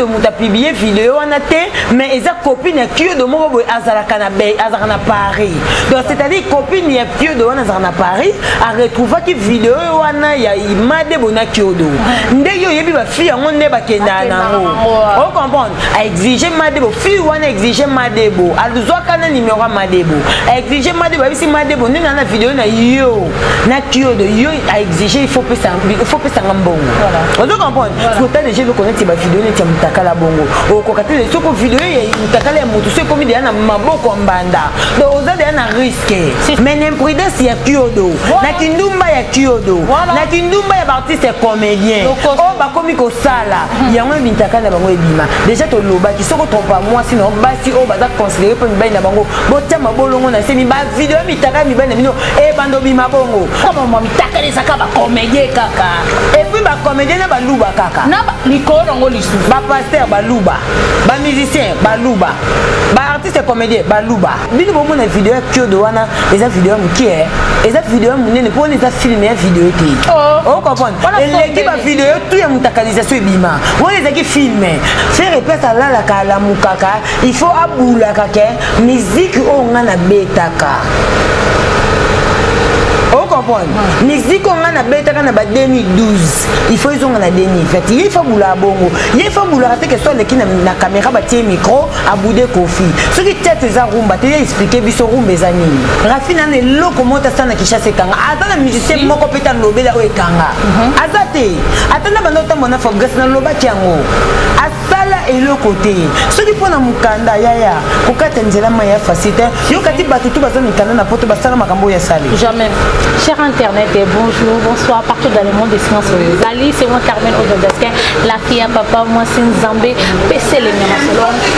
Kiodo moto apublie video wana te, mais eza copine ya Kiodo moko boye azalaka na azalaka na Paris. Donc c'est-à-dire copine ya Kiodo wana azalaka na Paris, aretrouvaki video wana ya Madebo na Kiodo. Nde yo oyebi ba fille yango nde bakendaka nango. O comprendre? A exige Madebo, fille wana exige Madebo, azwaka na numéro ya Madebo. A exige Madebo, ayebisi Madebo nde na na video na yo na Kiodo, yo a exige il faut pesa il faut pesa nga mbongo. Ozo comprendre? Sota déjà eloko neti ba video neti ya mutakala bongo. Okoka te soko video ya mutakala ya mutu soki ekomi deja na maboko ya mbanda. Donc oza deja na risque. Mais na imprudence ya Kiodo, na kindumba ya Kiodo, na kindumba ya ba artiste comédien oyo bakomi kosala yango mitakala na bango ebima. Déjà tolobaki soki otrompa mwasi na basi oyo baza considéré mpo mibali na bango botia mabolongo na se ba video ya mitakala mibali na bino ebanda obima bongo. Kama mitakala ezaka ba comédien kaka. Et puis ba comédien na baluba kaka. Na likolo nango lisusu. Ba pasteur baluba, ba musicien baluba, ba artiste comédien baluba. Bino bomona video ya Kiodo wana eza video ya mokie, eza video ya monene mpo wana eza film ya video te. Oh. O comprendre? Wana Eleki ba film. video tout ya mutakalisation ebima. Wana ezalaki film. Ferre place alalaka alamukaka, il faut abulaka ke musique oyo nga nabetaka. O comprendre? Musique oyo nga nabetaka na ba 2012, il faut ezonga na 2020. Ye il faut abulaka bongo. Ye il faut abulaka te ke so aleki na caméra batie micro abude Kofi. Soki théâtre eza rumba te, ye expliquer biso rumba eza nini. Rafi nana eloko moko asala na Kinshasa ekanga. Aza na musicien moko pe ta lobela oyo ekanga. Aza te. Ata na banda otambola na Fabregas nalobaki yango. Asala eloko te. Soki mpo na mokanda yaya kokata nzela mai ya facile te. Yo kati bato tu baza mikanda na poto basala makambo oyo asali. Jamais. Cher internet, bonjour, bonsoir, partout dans le monde, sur les alliés, c'est moi Carmen Ododaskin, la fille à papa, moi c'est Nzambe, PC les miens,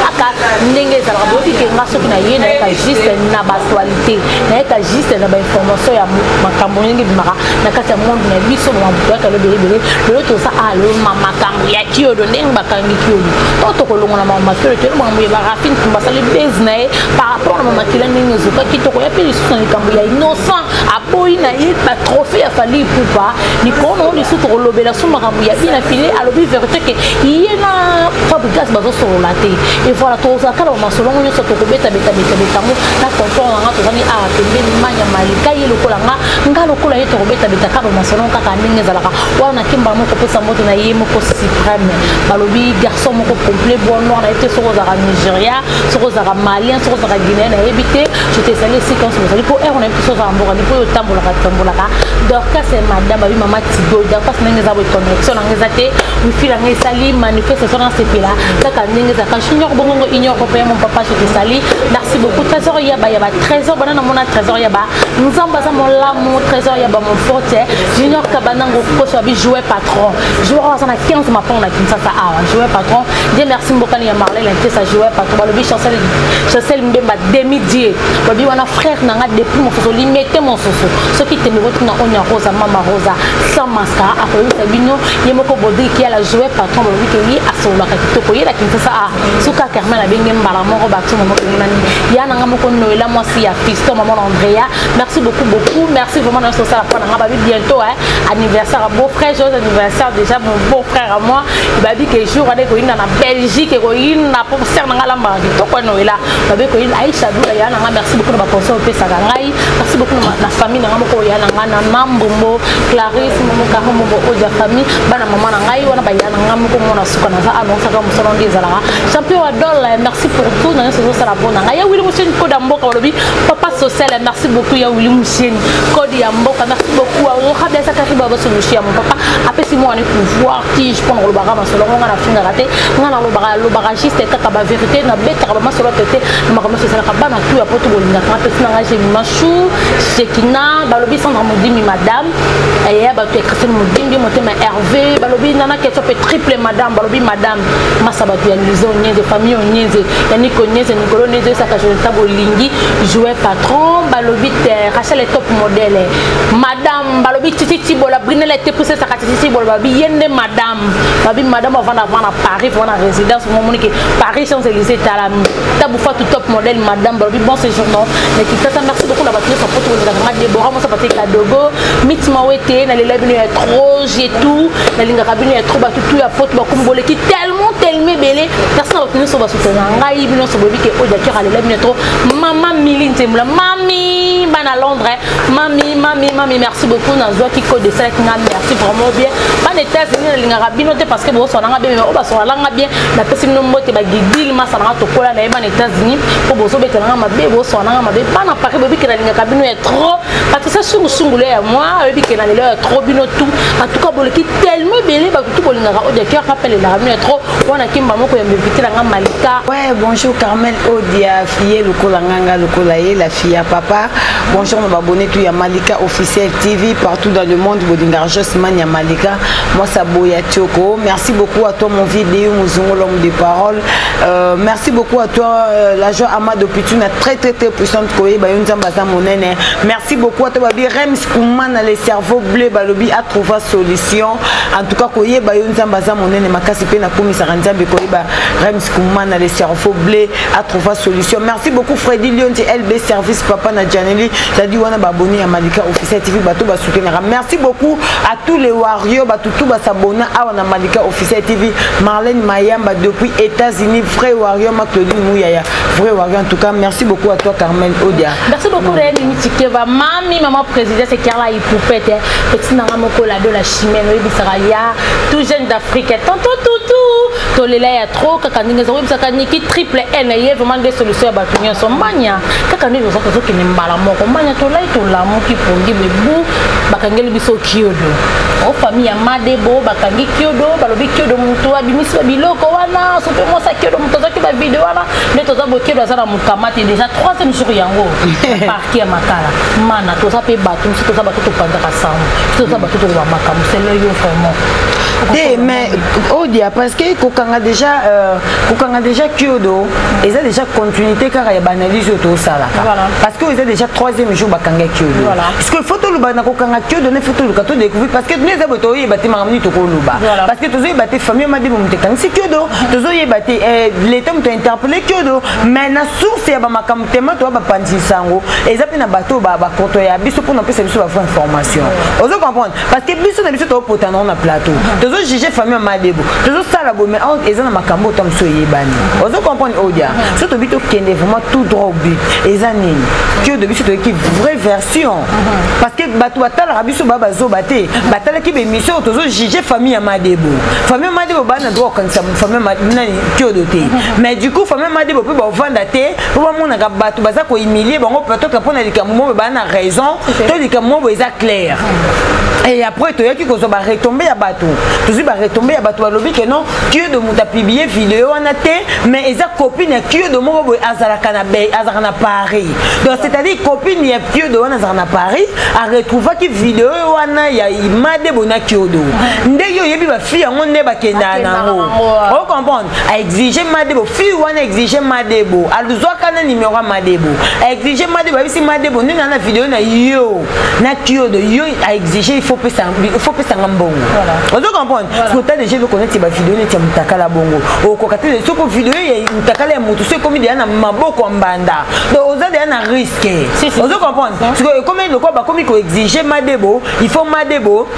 aka ndenge ezalaka boyebi ke nga soki na ye nayeka juste na baactualité, nayeka juste na bainformation ya makambo ndenge ebimaka na kati ya monde na biso, bamabutu yaka lobi ebele. Lelo toza aloma makambo ya Kiodo, ndenge bakangi Kiodo to tokolongola mama Kiodo, toyeba makambo ya barafine basali base na ye par rapport na mama Kila ndenge ezokaki. Tokoya mpe lisusu na likambo ya Innocent aboyi na ye batrophée ya Fally Ipupa. Likolo nango lisusu tokolobela so makambo ya Bina File, alobi vérité ke ye na Fabregas bazosolola te. Et voilà, tozala kala bamasolo yango nyonso tokobeta-beta-beta-beta yango na tonton na nga tozali awa pembeni manya malika ye lokola nga nga lokola ye, tokobeta-beta kaka bamasolo kaka ndenge ezalaka wana. Nakimba moko kopesa mbote na ye moko suprême, balobi garçon moko complet bois noir na ye te. Soki ozalaka Nigeria, soki ozalaka Malien, soki ozalaka Guinéen, nayebi te. Je te salue esika nyonso bozali mpo ere nayebi te soki ozalaka mboka mpo oyo otambolaka tambolaka. Dorcas madame, babi mama Tigo Dorcas, ndenge eza boye connexion nanga eza te, wifi nanga esali manifestation na sepela kaka ndenge ezalaka. Junior Bongongo Union européen, mon papa, je te salue, merci beaucoup. Trésor Yaba Yaba, Trésor bana namona Trésor Yaba, Nzambe aza molamu. Trésor Yaba, mon forte. Junior Kabanango Koso abi joueur patron, joueur aza na 15 mapango na Kinshasa awa, joueur patron. Dieu merci, mbokani ya Marlène Ntesa, joueur patron. Balobi Chancel, Chancel Mbemba demi dieu, babi wana frère nanga depuis mosusu limete mosusu. Soki tembe botuna Onya Rosa, mama Rosa sans mascara akoyebisa bino ye moko. Bodrik ya la joueur patron, balobi ke ye asololaka kitoko ye na Kinshasa. A suka Carmen abenge mbala moko bato mama komonani ya nanga moko Noela mwasi ya Fiston, mama na Andrea, merci beaucoup beaucoup, merci vraiment na nyonso osala mpo na nga. Babi bientôt hein, anniversaire à beau frère, joyeux anniversaire déjà mon beau frère à moi. Babi ke jour wana ekoyinda na Belgique, ekoyinda po sere nanga alambaka kitoko ya Noela. Babi ekoyinda. Aisha Dula ya nanga, merci beaucoup na baconseil opesaka ngai, merci beaucoup na famille nanga moko oya nanga na Mambombo Clarisse Momo Karo Mombo oyo ya famille bana mama na ngai wana baya na ngai moko mona suka naza anonsaka mosala nde ezalaka. Champion wa Dol, merci pour tout na nyonso ozosala mpo na ngai. Ya Wili Musheni Koda mboka, balobi papa social, merci beaucoup. Ya Wili Musheni Kode ya mboka, merci beaucoup. Honorable Azakari Baba Solution ya mon papa apesi mwana pouvoir tige mpona kolobaka masolo ngo. Nga nafingaka te, nga nalobaka alobaka juste kaka bavérité, nabetaka bamasolo te te na makambo nyonso esalaka. Bana tu ya poto bolingaka nga, pesi nanga Jemima Chou Shekina, balobi Sandra Modimi, madame eya bato ya Christine Modimbi motema Hervé, balobi nana ketchup triple madame, balobi madame Masa bato ya Lise Onyenze, famille Onyenze, Yannick Onyenze, Nicolo Onyenze, esaka Jonathan bolingi joueur patron, balobi te Rachel top modèle madame, balobi Titi Tibola Brinele te pousse esaka Titi Tibola, balobi ye nde madame, balobi madame avanda avant na Paris vraiment na résidence momoni ke Paris Champs Élysées talami Tabu Fatu top modèle madame, balobi bon séjour non na Kinshasa. Merci beaucoup na bato nyonso poto kolingaka nga. Debora Mosa Pate Kadogo Mit Mawete, nalela bino ya trop, j'ai tout, nalingaka bino ya trop. Bato tu ya poto bakomi boleki tellement tellement ebele. Nzambe. Merci na bato nyonso basutana ngai, bino nyonso boyebi ke Odia Cœur alela bino trop. Mama Mili Nzemula, mami bana Londres, mami mami mami, merci beaucoup. Nazwaki code esalaki nga, merci vraiment bien. Bana États-Unis, nalingaka bino te parce que boswana nga bien, mais oyo baswana nga bien, napesi bino mbote. Bagidile masana nga, tokola na ye. Bana États-Unis, mpo bozobetela nga mabe, boswana nga mabe. Bana Paris, boyebi ke nalingaka bino ya trop. Patricia Sungusungu ya moi, oyebi ke nalela ya trop bino tout. En tout cas boleki tellement ebele, bato tu bolingaka Odia Cœur, kapelelaka bino ya trop. Wana kimba moko ya mbevite na nga Malika. Ouais, bonjour Carmel Odia, fille lokola nganga lokola ye, la fille à papa. Bonjour na abonné tout ya Malika officiel TV partout dans le monde, bolingaka Josman ya Malika. Moi ça boya Tioko. Merci beaucoup à toi mon vidéo Muzungu, l'homme de parole. Merci beaucoup à toi la joie Amado Pituna, très très très puissante koye ba nzamba za monene. Merci beaucoup à toi babi Rems Koumana, le cerveau bleu, balobi a trouvé solution. En tout cas koye ba nzamba za monene makasi pe na komisaka nzambe koyeba Rems Koumana, le cerveau bleu, a trouvé solution. Merci beaucoup Freddy Lionti LB service papa na Janeli, c'est-à-dire wana ba abonné à Malika officiel TV, bato ba soutenir. Merci beaucoup à tous les warriors, bato tout ba s'abonner à wana Malika officiel TV. Marlène Mayamba depuis États-Unis, vrai warrior, ma Claudine Mouyaya, vrai warrior. En tout cas, merci beaucoup à toi Carmel Odia. Merci beaucoup Reine Mitikeva, mami maman président, c'est Carla Ipoupette, petit nanga moko la de la chimène, oyebisaka ya tout jeune d'Afrique, tonton toutou, tolela ya trop kaka ndenge eza, oyebisaka Niki triple N ye vraiment nde solution ya bato nyonso. Manya kaka nde oza tozokende mbala moko. Manya, tolai tolamuki pongi bebu, bakangeli biso Kiodo o famille ya Madebo, bakangi Kiodo, balobi Kiodo moto abimisi babiloko wana, so mpe mwasi Kiodo moto azwaki bavideo wana. Nde toza boye, Kiodo aza na mokama te, déjà troisième jour yango parquet ya Makala. Mana, toza mpe bato mosusu, toza bato topanzaka sango, toza bato toloba makambo selo yo vraiment. Te, mais Odia, parce que kokanga déjà Kiodo eza déjà continuité kaka ya baanalyse oyo tosalaka, parce que eza déjà troisième jour bakanga Kiodo. Parce que faut toloba na kokanga Kiodo ne, faut toluka todécouvrir, parce que nde eza boye, toyeba te makambo nini tokoloba, parce que tozoyeba te famille Madebo moto ekangisi Kiodo, tozoyeba te leta moto interpellé Kiodo, mais na source ya bamakambo tema toya bapanzi sango, eza mpe na bato bakoto ya biso mpona opesa biso bavrai information. Ozo comprendre? Parce que biso na biso tozopota nango na plateau, tozojuge famille ya Madebo, tozosala boye, mais eza na makambo oyo ta mosu oyebani. Ozo comprendre, Odia? So tobi tokende vraiment tout droit au but. Eza nini Kiodo? Biso toyoki vraie version, parce que bato batalaka biso baa bazoba te, batalaki baémission oyo tozojuge famille ya Madebo. Famille ya Madebo baa na droit kokangisa famille nani Kiodo te, mais du coup famille ya Madebo mpe bavanda te mpo bamonaka bato baza kohumilie bango, peut-être mpona likambo moko baa na raison to likambo moko eza clair. Et après toyaki kozwa baretombées ya bato, tozwi baretombées ya bato, balobi ke non, Kiodo moto apublié video wana te, mais eza copine ya Kiodo moko boye azalaka na azalaka na Paris. Donc c'est-à-dire copine ya Kiodo wana azalaka na Paris, aretrouvaki video wana ya Madebo na Kiodo. Ndenge oyebi bafille yango nde bakendaka nango, ocomprendre? Aexige Madebo, fille wana exige Madebo, azwaka na numéro ya Madebo, aexige Madebo, ayebisi Madebo ndenge na video na yo na Kiodo, yo aexige, il faut pesanga mbongo. Ozo comprendre? Parce que ta déjà eloko neti bavideo neti ya mutakala bongo, okoka te soko video ya mutakala ya motu so ekomi deya na maboko ya mbanda, donc oza deya na risque. Ozo comprendre? Parce que ekomi lokola bakomi koexige Madebo, il faut Madebo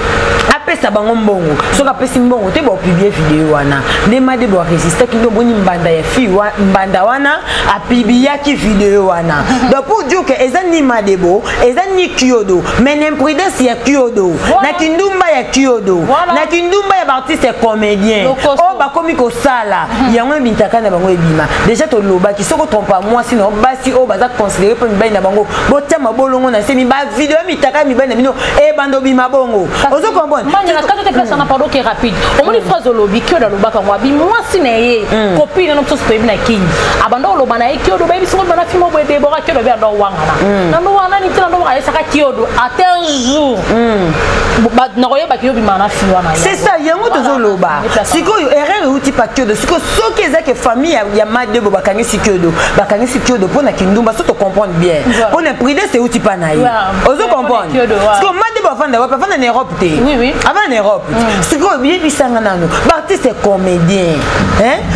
apesa bango mbongo. Soki apesi mbongo te, baopublie video wana. Nde Madebo arésistaki, nde omoni mbanda ya fille mbanda wana apubliaki video wana. Donc pour dire que eza ni Madebo, eza ni Kiodo, mais na imprudence ya Kiodo, na kindumba ya Kiodo, na kindumba ya baartiste comédien oyo bakomi kosala yango, ebintaka na bango ebima. Déjà tolobaki, soki otrompa mwasi na basi oyo baza considéré mpo mibali na bango botia mabolongo na se, bavideo ya mitaka ya mibali na bino ebanda obima bongo. Ozo comprendre? Na kati te, place wana, pardon, ke rapide. Omoni phrase olobi, Kiodo alobaka ngo, abi mwasi na ye copine na mosusu toyebi na Kini, abanda oloba na ye Kiodo, bayebi songo bana fimo boye Debora. Kiodo abi ando wangana nando wana nini te, nando ayesaka Kiodo ate un jour nakoyebaki yo bima na fi wana. C'est ça, yango tozoloba. Sikoyo erreur euti pa Kiodo. Sikoyo soki eza ke famille ya Madebo bakangisi Kiodo, bakangisi Kiodo mpo na kindumba, so tocomprendre bien, mpo na prudence euti pa na ye. Ozo comprendre? Sikoyo Madebo afanda wapi? Afanda na Europe te? Afanda na Europe. Sikoyo yebisanga nano, baartiste comédien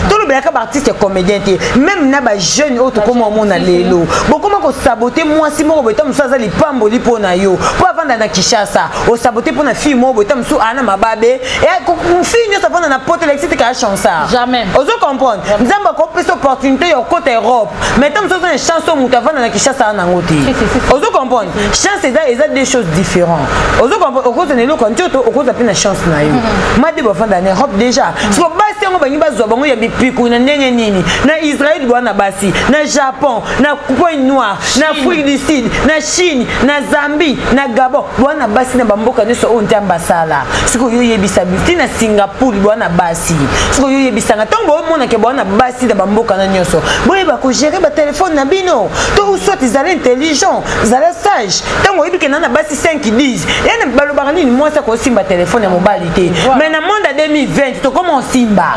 toloba. Tolobelaka baartiste comédien te, même na bajeune oyo tokoma omona lelo, bokoma kosabote mwasi moko boye, ta mosusu aza lipamboli mpo na yo, mpo avanda na Kinshasa, osabote mpo na fille moko boye, ta mosusu aa na mababe. Fille nyonso avanda na poto elakisi te kaya chansard. Jamais. Ozo comprendre? Nzambe akopesa opportunité ya okota Europe, mais ta mosusu oza na chance oyo moto avanda na Kinshasa aa nango te. Ozo comprendre? Chance eza deux choses différentes. Ozo comprendre? Okozwa na eloko ya nzoto, okozwa mpe na chance na yo. Made bafanda na Europe déjà. Siko basi yango bangi bazwa bango ya bipiku na ndenge nini? Na Israel bwana na basi, na Japon, na Pointe Noire, na Afrique du Sud, na Chine, na Zambie, na Gabon, bwana basi na bamboka nyonso oyo Nzambe asala. Sikoyo oyebisa ti na Singapour bwana basi. Sikoyo oyebisanga, ntango bomonake bwana basi na bamboka na nyonso, boyeba kogérer batelefone na bino, to ou soit ezala intelligent, zala sage. Ntango oyebi ke na basi 5 10, yana balobaka nini? Mwasi akosimba telefone ya mobali te. Mais na monde ya 2020 tokoma osimba.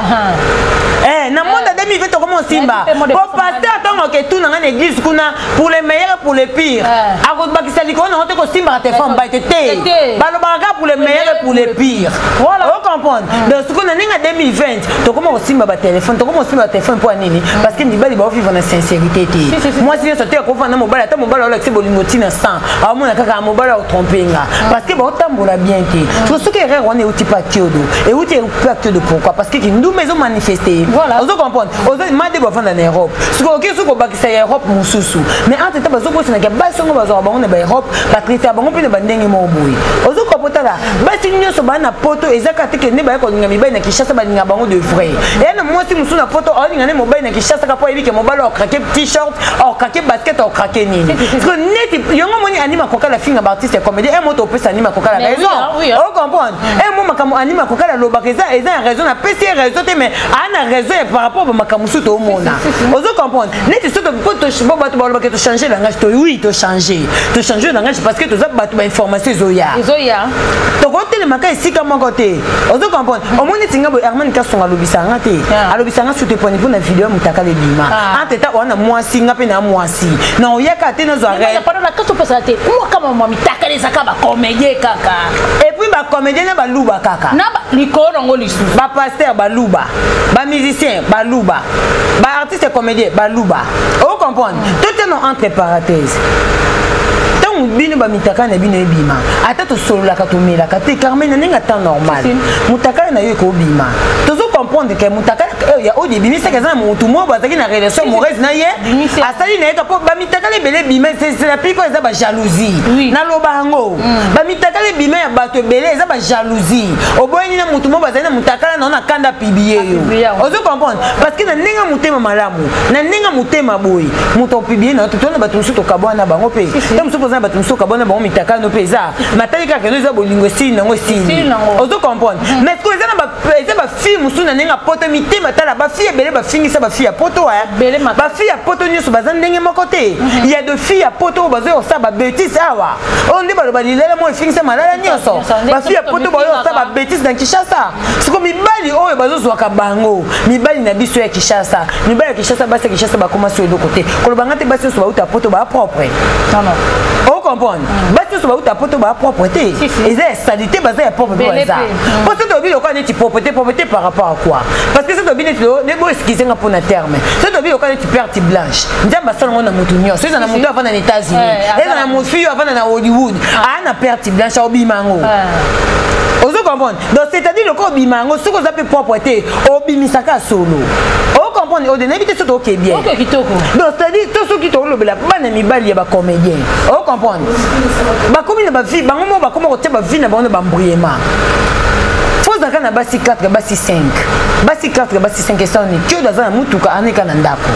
Na monde ya 2020 tokoma osimba. Po pasteur ntango aketuna nga na église kuna, pour le meilleur, pour le pire, akobakisa likolo nango te kosimbaka telefone mobali te. Te, balobaka kaka pour le meilleur et pour le pire. Ocomprendre? Donc sikoyo na ndenge ya 2020 tokoma kosimba batelefone, tokoma kosimba batelefone. Mpo ya nini? Parce que mibali baovivre na sincérité te. Mwasi nyonso te akovanda na mobali, ata mobali aolakisi bolingo ntina 100, aomona kaka mobali aotrompe nga, parce que baotambola bien te. So soki erreur wana euti pa Kiodo, euti pa Kiodo. Pourquoi? Parce que kindumba ezomanifeste. Ozo comprendre? Ozo made bafanda na Europe, sikoyo okoki soki kobakisa ya Europe mosusu, mais entre temps bazobosanaka basi yango bazwaka bango na baEurope, batraite bango mpe na bandenge moko boye. Ozokoka potala basi nyonso baa na poto, eza kaka te ke nde baya kolinga mibali na Kinshasa, balinga bango de vrai. Eya na mwasi mosusu na poto aolinga nde mobali na Kinshasa kaka mpo ayebi ke mobali aokrake t-shirt, aokrake basket, aokrake nini. Parce que neti yango moni Anima Kokala finga baartiste ya comédie, e moto opesa Anima Kokala raison. Ocomprendre? E mo makambo Anima Kokala alobaka eza ya raison, napesi ye raison te, mais aa na raison ya par rapport bamakambo mosusu toomona. Ozo comprendre? Neti so po bato balobaka tochange langage to, oui, tochange langage, parce que toza bato, bainformation ezoya. Ezoya. Tokotelemaka esika moko te. Ozo comprendre? Omoni neti nga boye, Herman Kasonga alobisaka nga te, alobisaka nga surtout eponi mpona video ya motakala ebima. Entre temps wana mwasi nga mpe na mwasi na oyaka te, nazwa. Pardon, na kati opesaka te mwa kama mwa mitakala ezaka bacomédien kaka. Et puis bacomédien na baluba kaka. Na likolo nango lisusu. Bapaster baluba, bamusicien baluba, baartiste comédien baluba. Ocomprendre? Toteno entre parenthèse, ntango bino bamitaka na bino ebima, ata tosololaka, tomelaka te, Carmen, na ndenge ata normal, motakala na yo ekobima. Tozo comprendre ke motakala ya oyo ebimisaka eza na motu moko bazalaki na relation amoureuse na ye, asali na ye ka mpo bamitakala ebele ebima. C'est la plupart eza bajalousie. Naloba yango, bamitakala ebima ya bato ebele eza bajalousie. Oboyani na motu moko bazali na motakala na yo na kanda, publie yo. Ozo comprendre? Parce que na ndenge ya motema malamu, na ndenge ya motema boye, moto apublie na yo, totona bato mosusu tokabwana na bango mpe te, mosusu oza na bato mosusu okabwana na bango, mitakala no mpe eza matali kaka no, eza bolingo, esili nango, esili. Ozo comprendre? Mais sikoyo eza na eza bafille mosusu na ndenge ya poto, mitema, tala bafille ebele bafingisa bafille ya poto. Bafille ya poto nyonso baza ndenge moko te. Ya de fille ya poto oyo bazoya kosala babêtises awa, oyo nde baloba lilala mo efingisa malala nyonso. Bafille ya poto baoyo kosala babêtises na Kinshasa. Siko mibali oyo bazozwaka bango, mibali na biso ya Kinshasa, mibali ya Kinshasa, basi ya Kinshasa bakoma so eloko te. Koloba nga te, basi nyonso bauta poto baa propre. Ocomprendre? Basi nyonso bauta poto baa propre te. Eza ya saleté, baza ya propre mpe baza. Po so tobi lokola neti propreté, propreté par rapport à quoi? Parce que so tobi neti, bo excuse nga mpona terme, so tobi lokola neti perte blanche, Nzambe asalango na motu nyonso. Eza na motu avanda na États-Unis, eza na motu oyo avanda na Hollywood, aa na perte blanche, aobima yango. Ozo comprendre? Donc c'est-à-dire lokola obima yango, soki oza mpe propre te, obimisaka solo. Ocomprendre? Ode nayebi te so tooke bien. Donc c'est-à-dire to soki tokolobela bana mibali ya bacomédien, ocomprendre, bakomi na bavie bango moko, bakoma kotia bavie na bango na bambriema. Fo ozalaka na basi 4, basi 5, basi 4, basi 5, esani Kiodo aza na mutuka aneka na ndako.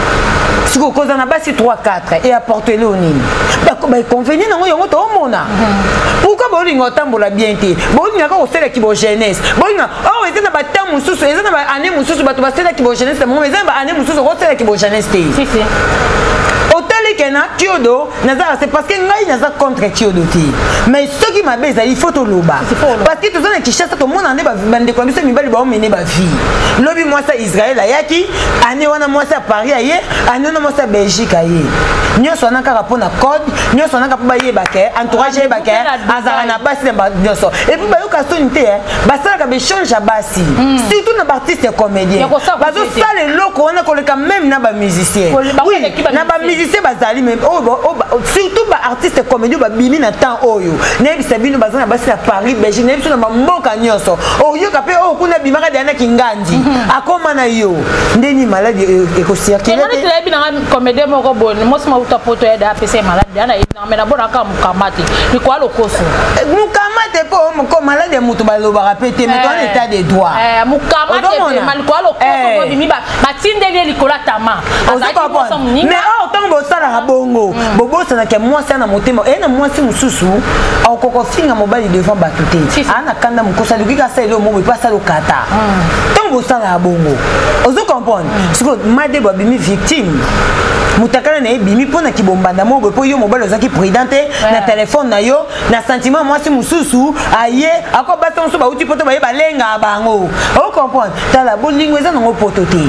Sikoyo kozala na basi 3, 4 e apportele o nini? Bainconvénient nango yango toomona. Pourquoi bolinga otambola bien te? Bolingaka kosalaki bo jeunesse, bolinga or eza na batemps mosusu, eza na baannée mosusu bato basalaki bo jeunesse na bango, eza na baannée mosusu okosalaki bo jeunesse te. Otali ke na Kiodo naza, c'est parce que ngai naza contre Kiodo te, mais soki mabe ezali, faut toloba, parce que toza na Kinshasa, tomona nde bandeko na biso mibali baomene bavie. Lobi mwasi ya Israel ayaki, ane wana mwasi ya Paris aye, ane wana mwasi ya Belgique aye. Nyonso wana kaka mpo na code, nyonso wana kaka mpo bayeba ke entourage eyeba ke azalaka na basi na nyonso. Et puis bayoka soni te, basalaka baéchange ya basi, surtout na baartiste comédien. Bazosala eloko wana koleka même na bamusicien. Oui, na bamusicien bazali, mais surtout baartiste comédien babimi na temps oyo. Nayebisa bino, baza na basi na Paris, Belgique, nayebi biso na bamboka nyonso. Oyoka mpe oyo kuna bimaka deya na kingandi, akoma na yo ndeni maladi ekocircule. Nayebi nanga comédien moko boye, mwasi mauta poto ya da apesa ye maladi ya, nayebi nanga, me nabonaka mokama te, likolo ya lokoso. Mokama te, mpo maladi ya moto balobaka mpe te, mais towana état de droit. Mokama te, ma likolo ya lokoso bimi, batindeli ye likolo ya tama. Mais or ntango bosalaka bongo, bobosanaka mwasi ana motema eye na mwasi mosusu akoka kofinga mobali devant bato te. Aa na kanda mokoso, aluki kasa eloko moko epo asala okata. Ntango bosalaka bongo, ozo comprendre sikoyo Madebo abimi victime, motakala na ye ebimi mpo na kibombanda moko boye, mpo yo mobali ozalaki prudent te na telefone na yo, na sentiment mwasi mosusu aye ako basi mosusu bauti poto, baye balengaka bango. Ocomprendre? Tala, bolingo eza nango poto te.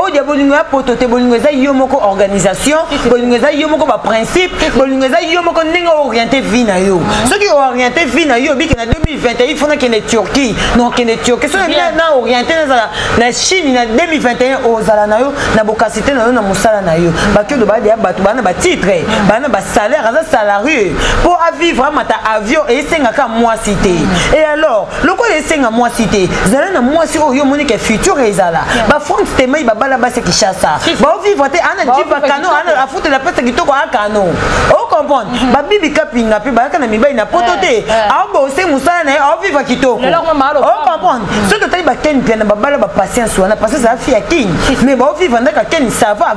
Oyo dia bolingo ya poto te. Bolingo eza yo moko organisation, bolingo eza yo moko baprincipe, bolingo eza yo moko ndenge ooriente vie na yo. Soki ooriente vie na yo, obike na 2021 il faut nakende Turquie, na okende Turquie. Soki na oriente nazala na Chine na 2021, ozala na yo na bokasi te na yo na mosala na yo. Bakiodo badeya bato baa na batitre, baa na basalaire, aza salarié mpo avivre, amata avion esengaka mwasi te. Et alors lokola esenga mwasi te, zala na mwasi oyo omoni ke futur ezala. Bafrank Temai babala basi ya Kinshasa, baovivre te, ana jipa kano, afutela pesa kitoko akano. Ocomprendre? Babibi Kapinga mpe bayaka na mibali na poto te, aobose mosala na ye, aovivre kitoko. Ocomprendre? Soki totali bakeni pia na babala bapatience wana, patience afi ya kini, mais baovivre ndaka keni, ça va,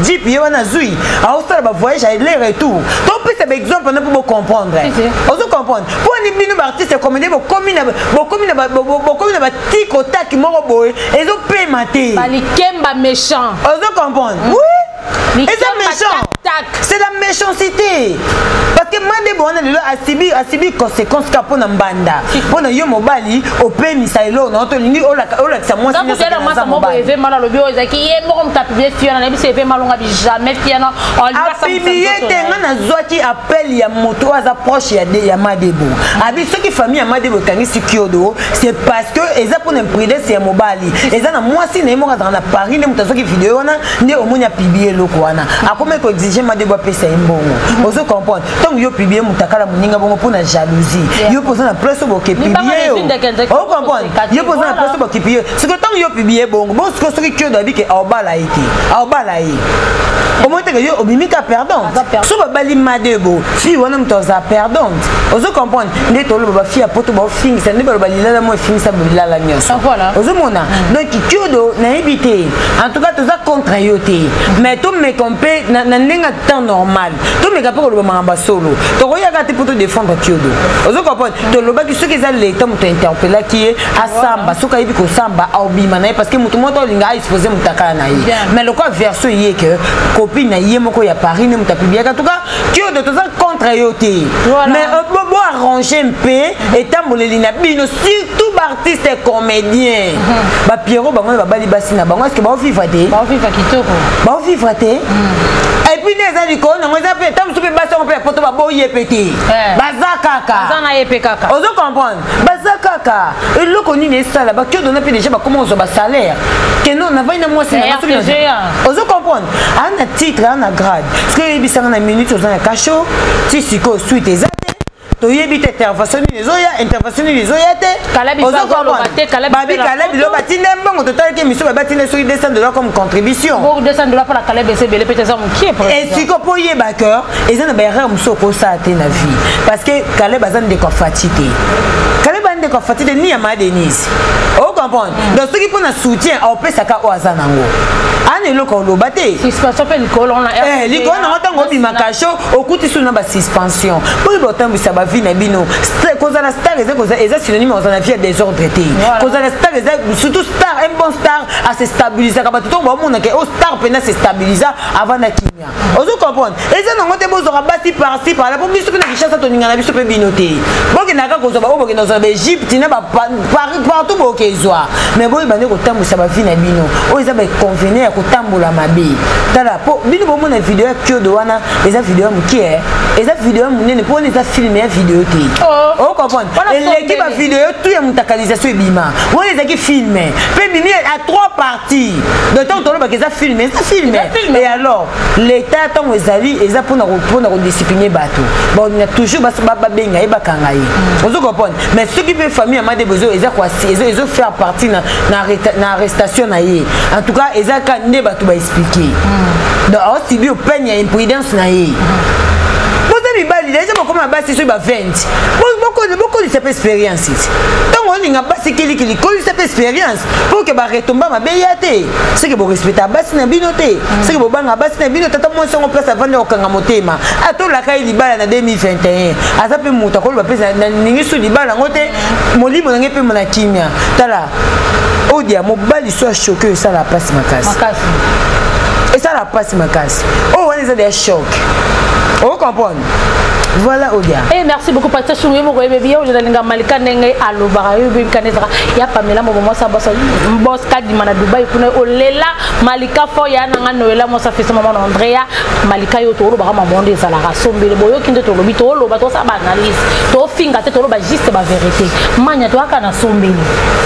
jeep ye wana azwi, aosala bavoyage aller retour. Topesa baexemple wana mpo bocomprendre. Ozo comprendre mpo ani bino baartiste comédien bokomi na batiko taki moko boye ezopema te. Balikemba méchant. Ozo comprendre? Oui, eza méchant, c'est la méchanceté, parce que Madebo wana lelo asibi conséquence kaka mpo na mbanda, mpo na yo mobali opemisa eloko na yo, tolingi olakisa mwasi. Nyonso malo alobi oyo ezalaki ye moko moto apublie fiana, nayebi eve malonga bi jamais fiana. Apublie te. Nga nazwaki appel ya moto oyo aza proche ya Madebo, abi soki famille ya Madebo ekangisi Kiodo, c'est parce que eza mpona imprudence ya mobali. Eza na mwasi na ye moko azalaka na Paris nde moto azwaki video wana, nde omoni apublie eloko wana, akomi koexige Madebo apesa ye mbongo. Ozo comprendre? Ntango yo publie motakala moninga bongo mpona jalousie, yo mpo oza na place oyo boke publie yo. Ocomprendre? Yo mpo oza na place oyo boke publie. Soki ntango yo publie bongo, bongo sikoyo soki Kiodo abike aobala ye te, aobala ye, omoni teke yo obimi ka perdante. So babali Madebo, fille wana moto aza perdante. Ozo comprendre? Nde toloba bafille ya poto baofingisa, nde baloba lilala mo efingisa bilala nyonso. Ozomona? Donc Kiodo, nayebi te, en tout cas toza contre yo te, mais tomeka mpe na ndenge ya temps normal, tomeka mpe koloba makambo ya solo. Tokoyaka te mpo todéfendre Kiodo. Ozo comprendre? Tolobaki soki eza leta moto interpelaki ye asamba, soki ayebi kosamba aobima na ye, parce que moto moko olinga aexpose motakala na ye. Mais lokola version ye ke copine na ye moko ya Paris nde moto apubliaka, en tout cas Kiodo, toza contre yo te, mais bo arrange mpe etamboleli na bino, surtout baartiste comédien bapiero bango na babali basi na bango. Est-ce baovivre te? Baovivre te. Et puis nde eza likolo nango, eza mpe ntango mosusu mpe basi yango mpe ya poto baboyi ye mpe te, baza kaka. Ozo comprendre? Baza kaka. Eloko nini esala bakiodona mpe déjà bakoma kozwa basalaire keno navandi na mwasi. Ozo comprendre? Aa na titre, aa na grade, parce que oyebisanga na minute oza na kasho ti sikoyo suite eza te. Toyebi te intervention nini ezoya, intervention nini ezoya te. Babi Kalebi lo batinda mbongo, totalaki émission, babi batinda soki 200 $ comme contribution. Esiko mpo oyeba ke eza na baerreur mosusu okosala te na vie, parce que Kaleb aza ndeko ya Fati te. Kaleb aza ndeko ya Fati te ni ya Ma Denise. Ocomprendre? Donc soki mpo na soutien aopesaka oyo aza nango, ana eloko oloba te. Likolo nango, ntango obima kasho, okuti su na basuspension oyo botambwisa bavie na bino. Kozala star eza synonyme kozala na vie ya désordre te. Kozala star eza surtout star, un bon star ase stabilisaka. Bato ntongo baomonaka o star mpena se stabilisa avant na kimia. Ozo comprendre? Eza nango te bozwaka basi par-ci par-là, po biso mpe na Kinshasa toninga na biso mpe bino te. Bokendaka kozwa baoyo, bokenda kozwa baEgypte na Paris, partout bokezwa. choix, mais boyeba nde kotambwisa bavie na bino. Oyo eza bainconvénient ya kotambola mabe. Tala, mpo bino bomona video ya Kiodo wana, eza video ya mokie, eza video ya monene, mpo wana eza film ya video te. Ocomprendre? Eleki bavideo tu ya mutakalisation ebima wana, ezalaki film mpe ebimi à trois parties. Donc ntango tolobaka eza film, eza film. Et alors l'état, ntango ezali, eza mpona kodiscipline bato, baolinga toujours babenga ye, bakanga ye. Ozo comprendre? Mais soki mpe famille ya Madebo eza ezofaire partie na arrestation na ye, en tout cas eza ka nde bato baexpliquer. Donc aosubir peine ya imprudence na ye. Boza mibali deja, bokoma basi soki ba 20, bokolisa mpe expérience ti. Ntango olinga basi kilikili, kolisa mpe expérience mpo ke baretomba mabe ya te. Seke borespecta basi na bino te, seke bobanga basi na bino. Tata mwasi yango, place avandi, kokanga motema, atolaka ye libala na 2021, aza mpe moto akoloba mpe naningi su libala yango te, molimo na ngai mpe na kimia. Tala, odia mobali so achoquer, oyo esala mpasi makasi, esala mpasi makasi. Oyo wana eza deya choc, ocomprendre? Voilà, Odia. Eh, merci beaucoup, Patricia Chungu. Moko yebi yo nalinga Malika ndenge alobaka yo bebi kanezaka ya Pamela mobo mwasa boss boss kadima na Dubai kuna olela Malika fo ya nanga Noela mwasa fils mama na Andrea Malika. Yo tolobaka mama nde ezalaka sombele boyoki nde tolobi, toloba, tosala ba analyse, tofinga te, toloba juste ba vérité. Manya toyaka na sombele,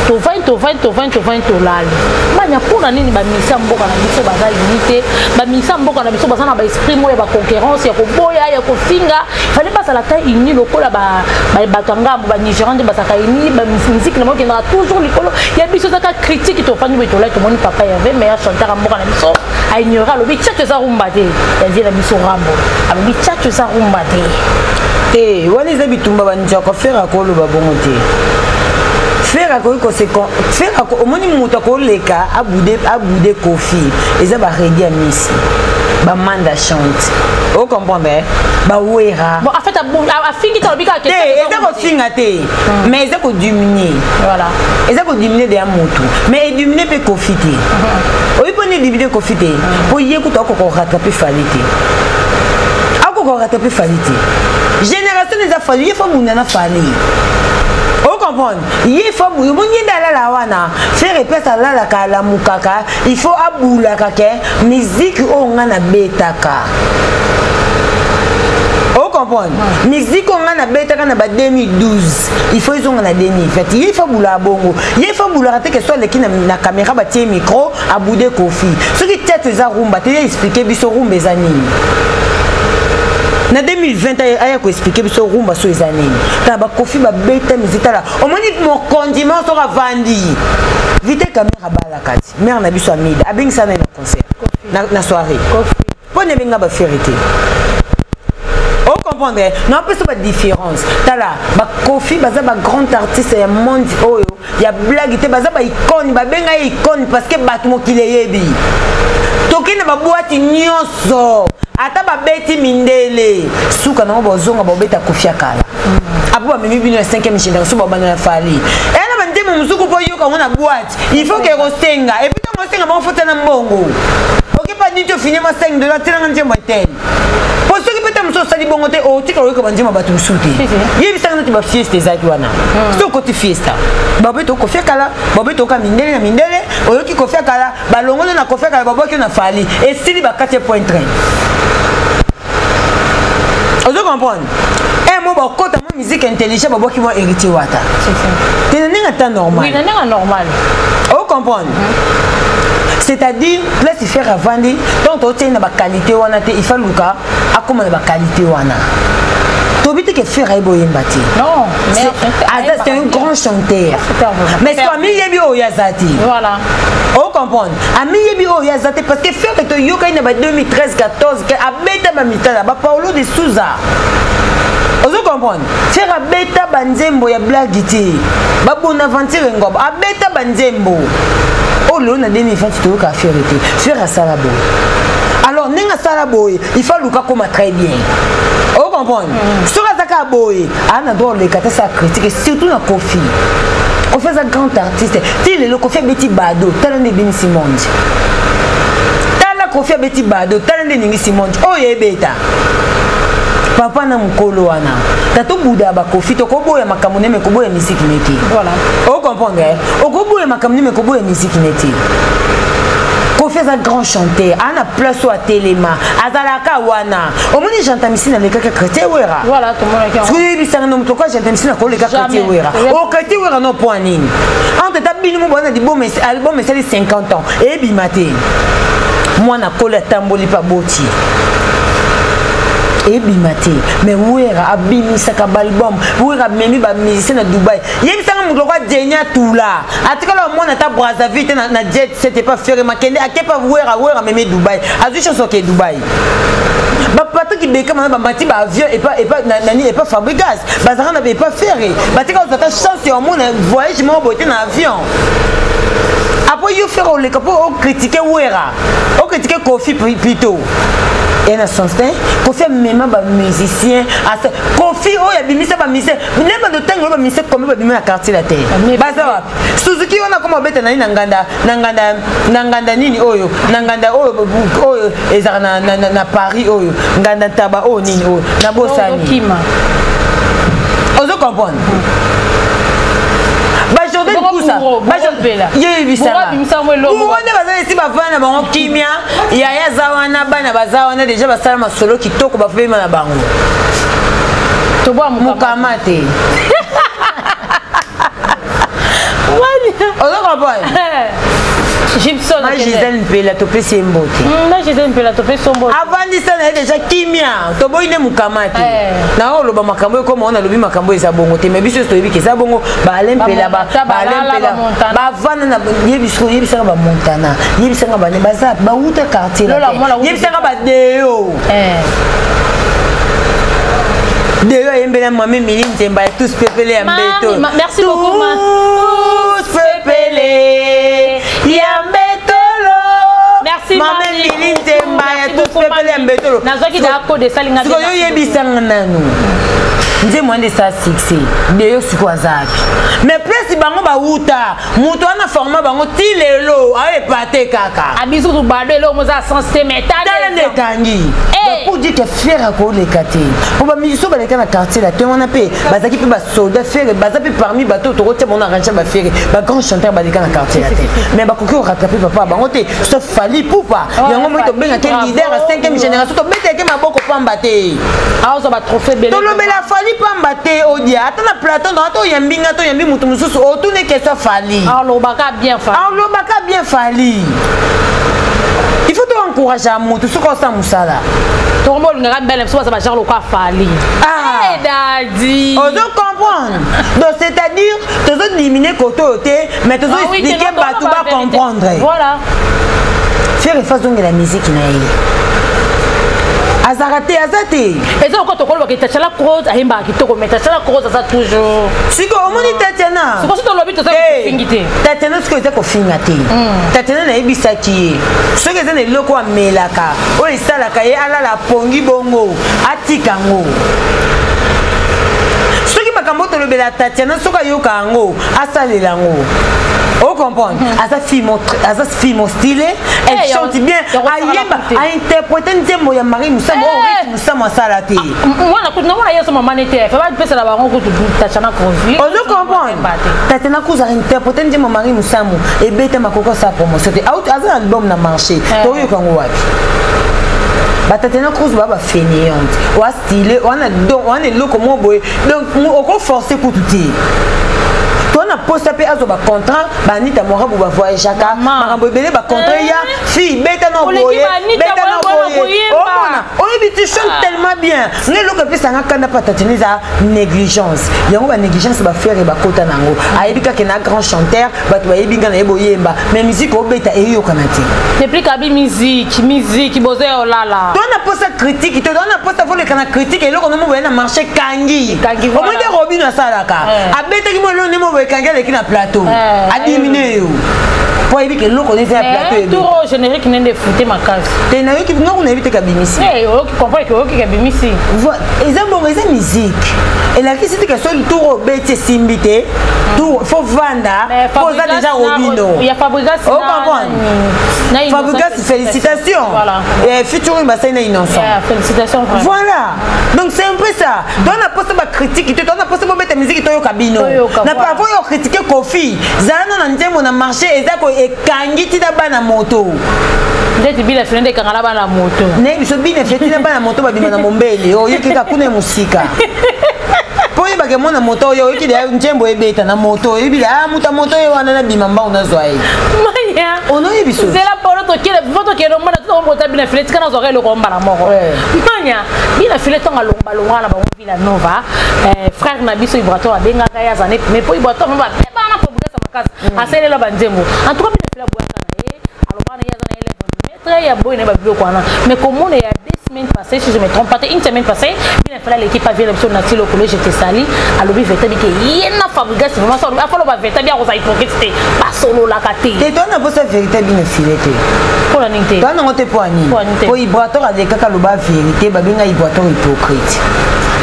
tovandi, tovandi, tovandi, tovandi, tolali. Manya, mpona nini bamisa mboka na biso baza unité? Bamisa mboka na biso baza na baesprit moko ya baconcurrence, ya koboya, ya kofinga. Fale bazala ta uni lokola bato ya ngambo, banigérian nde bazalaka uni, bamusike na bango ekendaka toujours likolo. Ya biso ezaka critique. Tofandi boye, tolai, tomoni papa Herve, meilleur chanteur ya mboka na biso, aignore, alobi tchacho eza rumba te. Ya vie na biso Rambo alobi tchacho eza rumba te. Te, wana eza bitumba banjaka. Ferre akoloba bongo te. Ferre akoki kose Ferre, omoni moto akoleka abude, abude Kofi, eza baredi ya misi, bamanda chante, ocomprendre? Bawera. Bon, en fait afingi te, alobi kaka. Te, eza kofinga te, mais eza kodiminuer. Voilà. Eza kodiminuer deya motu, mais ediminuer mpe Kofi te. Oyi mponi ediminuer Kofi te, mpo ye kutu akoka korattraper Fally te, akoka korattraper Fally te. Génération eza Fally, ye fo bunda na Fally, ocomprendre? Ye fo omoni ye nde alala wana. Ferre epesi alalaka, alamukaka, il faut abulaka ke miziki oyo nga nabetaka, ocomprendre? Miziki oyo nga nabetaka na ba 2012, il faut ezonga na 2020. Ye fo abulaka bongo. Ye fo abulaka te ke so aleki na caméra, batie micro, abude Kofi. Soki tete eza rumba te, ye explique biso rumba eza nini na 2020. Aya koexpliquer biso rumba so eza nini. Tala, bakofi babeta miziki. Tala, omoni mokonzi mo soki avandi vite caméra balaka ti mare na biso Amida abengisa nai na concert, na soirée, mpo na ebenga baFerre te, ocomprendre? Na apesa badifférence. Tala, bakofi baza bagrand artiste ya monde oyo ya blague te, baza baicône. Babenga ye icône parce que bato mokili eyebi. Tokende babwati nyonso, ata babeti mindele, suka nango bozonga bobeta Kofi ya kala. Apo bamemi bino ya 5e génération, babanda na Fally, eya na bandemo mosuku mpo yoka yango na boîte, il faut ke kosenga. Et puis ntango osenga bango, fota na mbongo okepa nini, ofini ma 5 dollar, tielanga nzembo etele. Po soki mpe ta mosusu osali bongo te, otika oyoka banzembo bato mosusu te. Yebisanga neti bafiesta ezalaki wana. So okoti fiesta, babeti okofi kala, babeti oka mindele na mindele, oyoki Kofi kala, balongoli na Kofi kala, babwaki na Fally, esili, bakati point train. Ozo comprendre? Un mo bakota mwa musique intelligent, babwaki mwa Héritier Wata te na ndenge ata normal. Oui, na ndenge normal. Ocomprendre? C'est-à-dire place Ferre avandi, donc totiai na baqualité wana te, il faut luka akóma na baqualité wana. Tobi te ke Ferre ayebi oyemba te. Non. C'est un grand chanteur, mais so amiyebi oyo aza te. Voilà. Ocomprendre? Amiyebi oyo aza te, parce que Ferre toyokani na ba 2013 14 ke abeta bamitala baPaolo de Souza. Ozo comprendre? Ferre abeta banzembo ya blague te, babonaventure ngobo abeta banzembo oyo lelo na 2020 toyoka Ferre te. Ferre asala boye, alors ndenge asala boye, il faut aluka koma très bien, ocomprendre? Soki aza kaka boye, aa na droit oleka te, sa critique surtout na Kofi. Kofi aza grand artiste ti lelo. Kofi abeti bado, tala nde ebimisi monde. Tala, Kofi abeti bado, tala nde eningisi monde oyo ebeta. Papa na mokolo wana tata obuda ya bakofi, tokoboya makambo neme koboya misiki nete. Voilà. Ocomprendre, okoboya makambo neme koboya misiki nete. Kofi aza grand chanteur, aa na place oyo atelema, azalaka wana. Omoni Gentamicine alekaka Chrétien Wera. Voilà, tomonaki yango. Soki oyebisanga no moto kwa Gentamicine akoleka Chrétien Jamais. Wera, o Chrétien Wera no mpo nini? Entre ta bino mo bwana liboma, album esali 50 ans eyebima te. Mwana koli atamboli mpe aboti, ebima te. Mais Wera abimisaka baalbum, Wera amemi bamusicien na Dubai. Yebisanga moto lokwa Djenia Tula atikala omona ata Brazzaville te na jet set epa Ferre makende akepa. Wera, Wera amemi Dubai, azwi chance oke Dubai. Bapatrik Bekama na bamati baavion epa nani, epa Fabrigas, bazalaka na epa Ferre, batika kozwa ata chance ya omona voyage moko boye te na avion. Après yo Ferre oleka mpo ocritique Wera, ocritique Kofi plutôt e na sens te. Kofi amema bamusicien, Kofi oyo abimisa bamusicien nde bando ntango oyo bamusicien kombe babima na quartier la te. Baza wapi? Suzuki wana koma obeta nani na nganda, na nganda, na nganda nini oyo, na nganda oyo, oyo ezalaka na Paris, oyo nganda ntaba oyo nini oyo na bosani. Okima. Ozo comprendre, bajordan Bongo Kusa. Bouro, Bouro Mpela. Yeyebisanga. Bouro abimisa ngo eloko. Bouro nde baza esi bavanda na bango kimia. Yaya aza wana, bana baza wana deja, basala masolo kitoko, bafema na bango. Toboya mokama. Mokama te, ozo comprendre. Gibson. Ma Gisele Mpela, topesi ye mbote. Na Gisele Mpela, topesi yo mbote. Avandisa na ye deja kimia, toboyi nde mokama te. Na oloba makambo ekoma oyo nalobi, makambo eza bongo te, mais biso nyonso toyebi ke eza bongo. Baale Mpela, Bamonta, baale Balala, Mpela Bamontana. Bavanda na yebisanga, Bamontana, yebisanga bane baza bauta quartier la Lola, te. mwana wuta. Yebisanga badeo deo ayembela mame Mili Nzemba ya tous pepele ya Mami, mbeto. merci beaucoup, ma. Tous pepele ya mbetolo. Merci, Mame mami. Mili Nzemba ya Merci tous beaucoup, pepele ya mami. mbetolo. Nazwaki daa code esalinga te. Sikoyo Merci. oyebisanga nanu nzembo wana esa succès deyo. Sikoyo aza wapi? Mais place bango bawuta, moto wana forma bango ti lelo aoepa te kaka. Abiso kutu bado eloko moza sens te, mais tala nde ekangi. Eh. Pour dire que Ferre akoleka te, po bamusicien baleka na quartier la te wana mpe bazalaki mpe basoldat Ferre, baza mpe parmi bato tokotia bango na range. Baferre, bagrand chanteur baleka na quartier la te, mais bakoki korattraper papa bango te, sauf Fally Ipupa. Yango moi tobengaki leader ya 5e génération, tobetaki maboko pamba te. Aozwa batrophée ebele. Tolobela Fally pamba te. Odia ata na plateau ata oyambi nga to oyambi motu mosusu, otuni question Fally. Alobaka bien Fally. Alobaka bien Fally. Il faut toencourage ya motu soki osala mosala. Tokombo olingaka mbele biso baza bagenre lokwa Fally. Ah. Dadi. Ozo comprendre? Donc c'est-à-dire tozodimine kote oyo te, mais tozo expliquer bato bacomprendre. Voilà. Ferre fa azongela musique na ye, azalaka te, aza te. Eza lokola tokolobaka Tatiana Cross ayembaka kitoko, mais Tatiana Cross aza toujours Sikoyo omoni Tatiana. Sikoyo soki tolobi, toza kofingi te. Tatiana sikoyo eza kofinga te. Tatiana nayebisaki ye, soki eza na eloko amelaka oyo esalaka ye alala pongi bongo, atika yango. Soki makambo oyo tolobela Tatiana, soki ayoka yango, asalela yango. Ocomprendre, aza fille, aza fille mo stylé, elle chante bien, ayemba, ainterprété nzembo ya Marie Musamu oyo Riti Musamu asala te. Mwana kutu namona ye so mama nete fe bapesela bango kutu Tatiana Cross. Ozo comprendre, Tatiana Cruz ainterprété nzembo Marie Musamu, ebeta makoko, asala promotion te. Aza na album na marché, toyoka yango wapi? Batatiana Cruz baa bafainéante, oa style wana, don wana, eloko moko boye, donc okoforce kutu te. To na posa mpe azwa bacontrat. Baanita Morabu bavoyageaka, makambo ebele, bacontrat ya fille beta na boye, beta na boye. Omona, oyebi, tu chantes tellement bien. Nga eloko epesanga kanda mpa Tatiana eza négligence. Yango banégligence baferre bakota nango. Ayebi kaka na grand chanteur, bato bayebi nga nayebi oyemba, mais musique obeta eyokana te. Depuis kabi musique, musique bozo ya olala. To na posa critique te, to na posa voleka na critique. Eloko nomo boye na marché kangi. Omoni nde Robino asalaka, abetaki mo eloko ndemo boye, kangi, aleki na plateau, adimine yo. Mpo ayebi ke eloko nde eza ya plateau Eh, ebeta. tour oyo générique nde efute makasi. Te, nayoki nga kuna, nayebi te kabimisi. Eh, oyoki comprendre ke oyoki kabimisi. Eza bongo, eza musique, elakisi te ke soki tour obeti esimbi te, tour faut vanda mpo oza déjà Robino. Ya Fabregas. O comprendre? Fabregas, félicitations. Voilà. Featuring basali na Innocent. Yeah, félicitations vraiment. Voilà, donc c'est un peu ça. To na posa bacritique te, to na posa bobeta musique, toyoka bino. Toyoka, na voilà. avant yo critique Kofi, zala no na nzembo na marché eza ko ekangi ntina bana moto. Ndeti bila file nde ekanga na bana moto. Nayebi biso bina file ntina bana moto babima na mombele, oyoki kaka kuna ya mosika mpo oyebake mwana moto oyo oyoki deya nzembo ebeta na moto, oyebi de moto ya moto oyo wana nabima mbangu nazwa ye. Maya. Onoyebi biso. Zela polo, tokende fo tokende omona tokomota bina file, tika nazwaka eloko mbala moko. Manya, bina file ntongo alongo balongaka na bango Villa Nova, frère na biso Ibrator abengaka ye, aza ne mais po Ibrator mo babebana Fabregas makasi, asalela banzembo. En tout cas bina file abwaka na ye, alobaka na ye aza na élève du maître ya boye na ye babiloko wana. Mais komona ya 2 semaines passées, si je me trompe pas te, une semaine passée, bina file aleki pa vie na biso nati lokolo je te sali, alobi veta bike ye na Fabregas vraiment so afaloba veta bi akozala hypocrite te, basololaka te. Te, to na posa vérité bino file te. Mpona nini te? To nango te, mpo anini? Mpo anini te? Po Ibrator alekaka aloba vérité, babenga Ibrator hypocrite.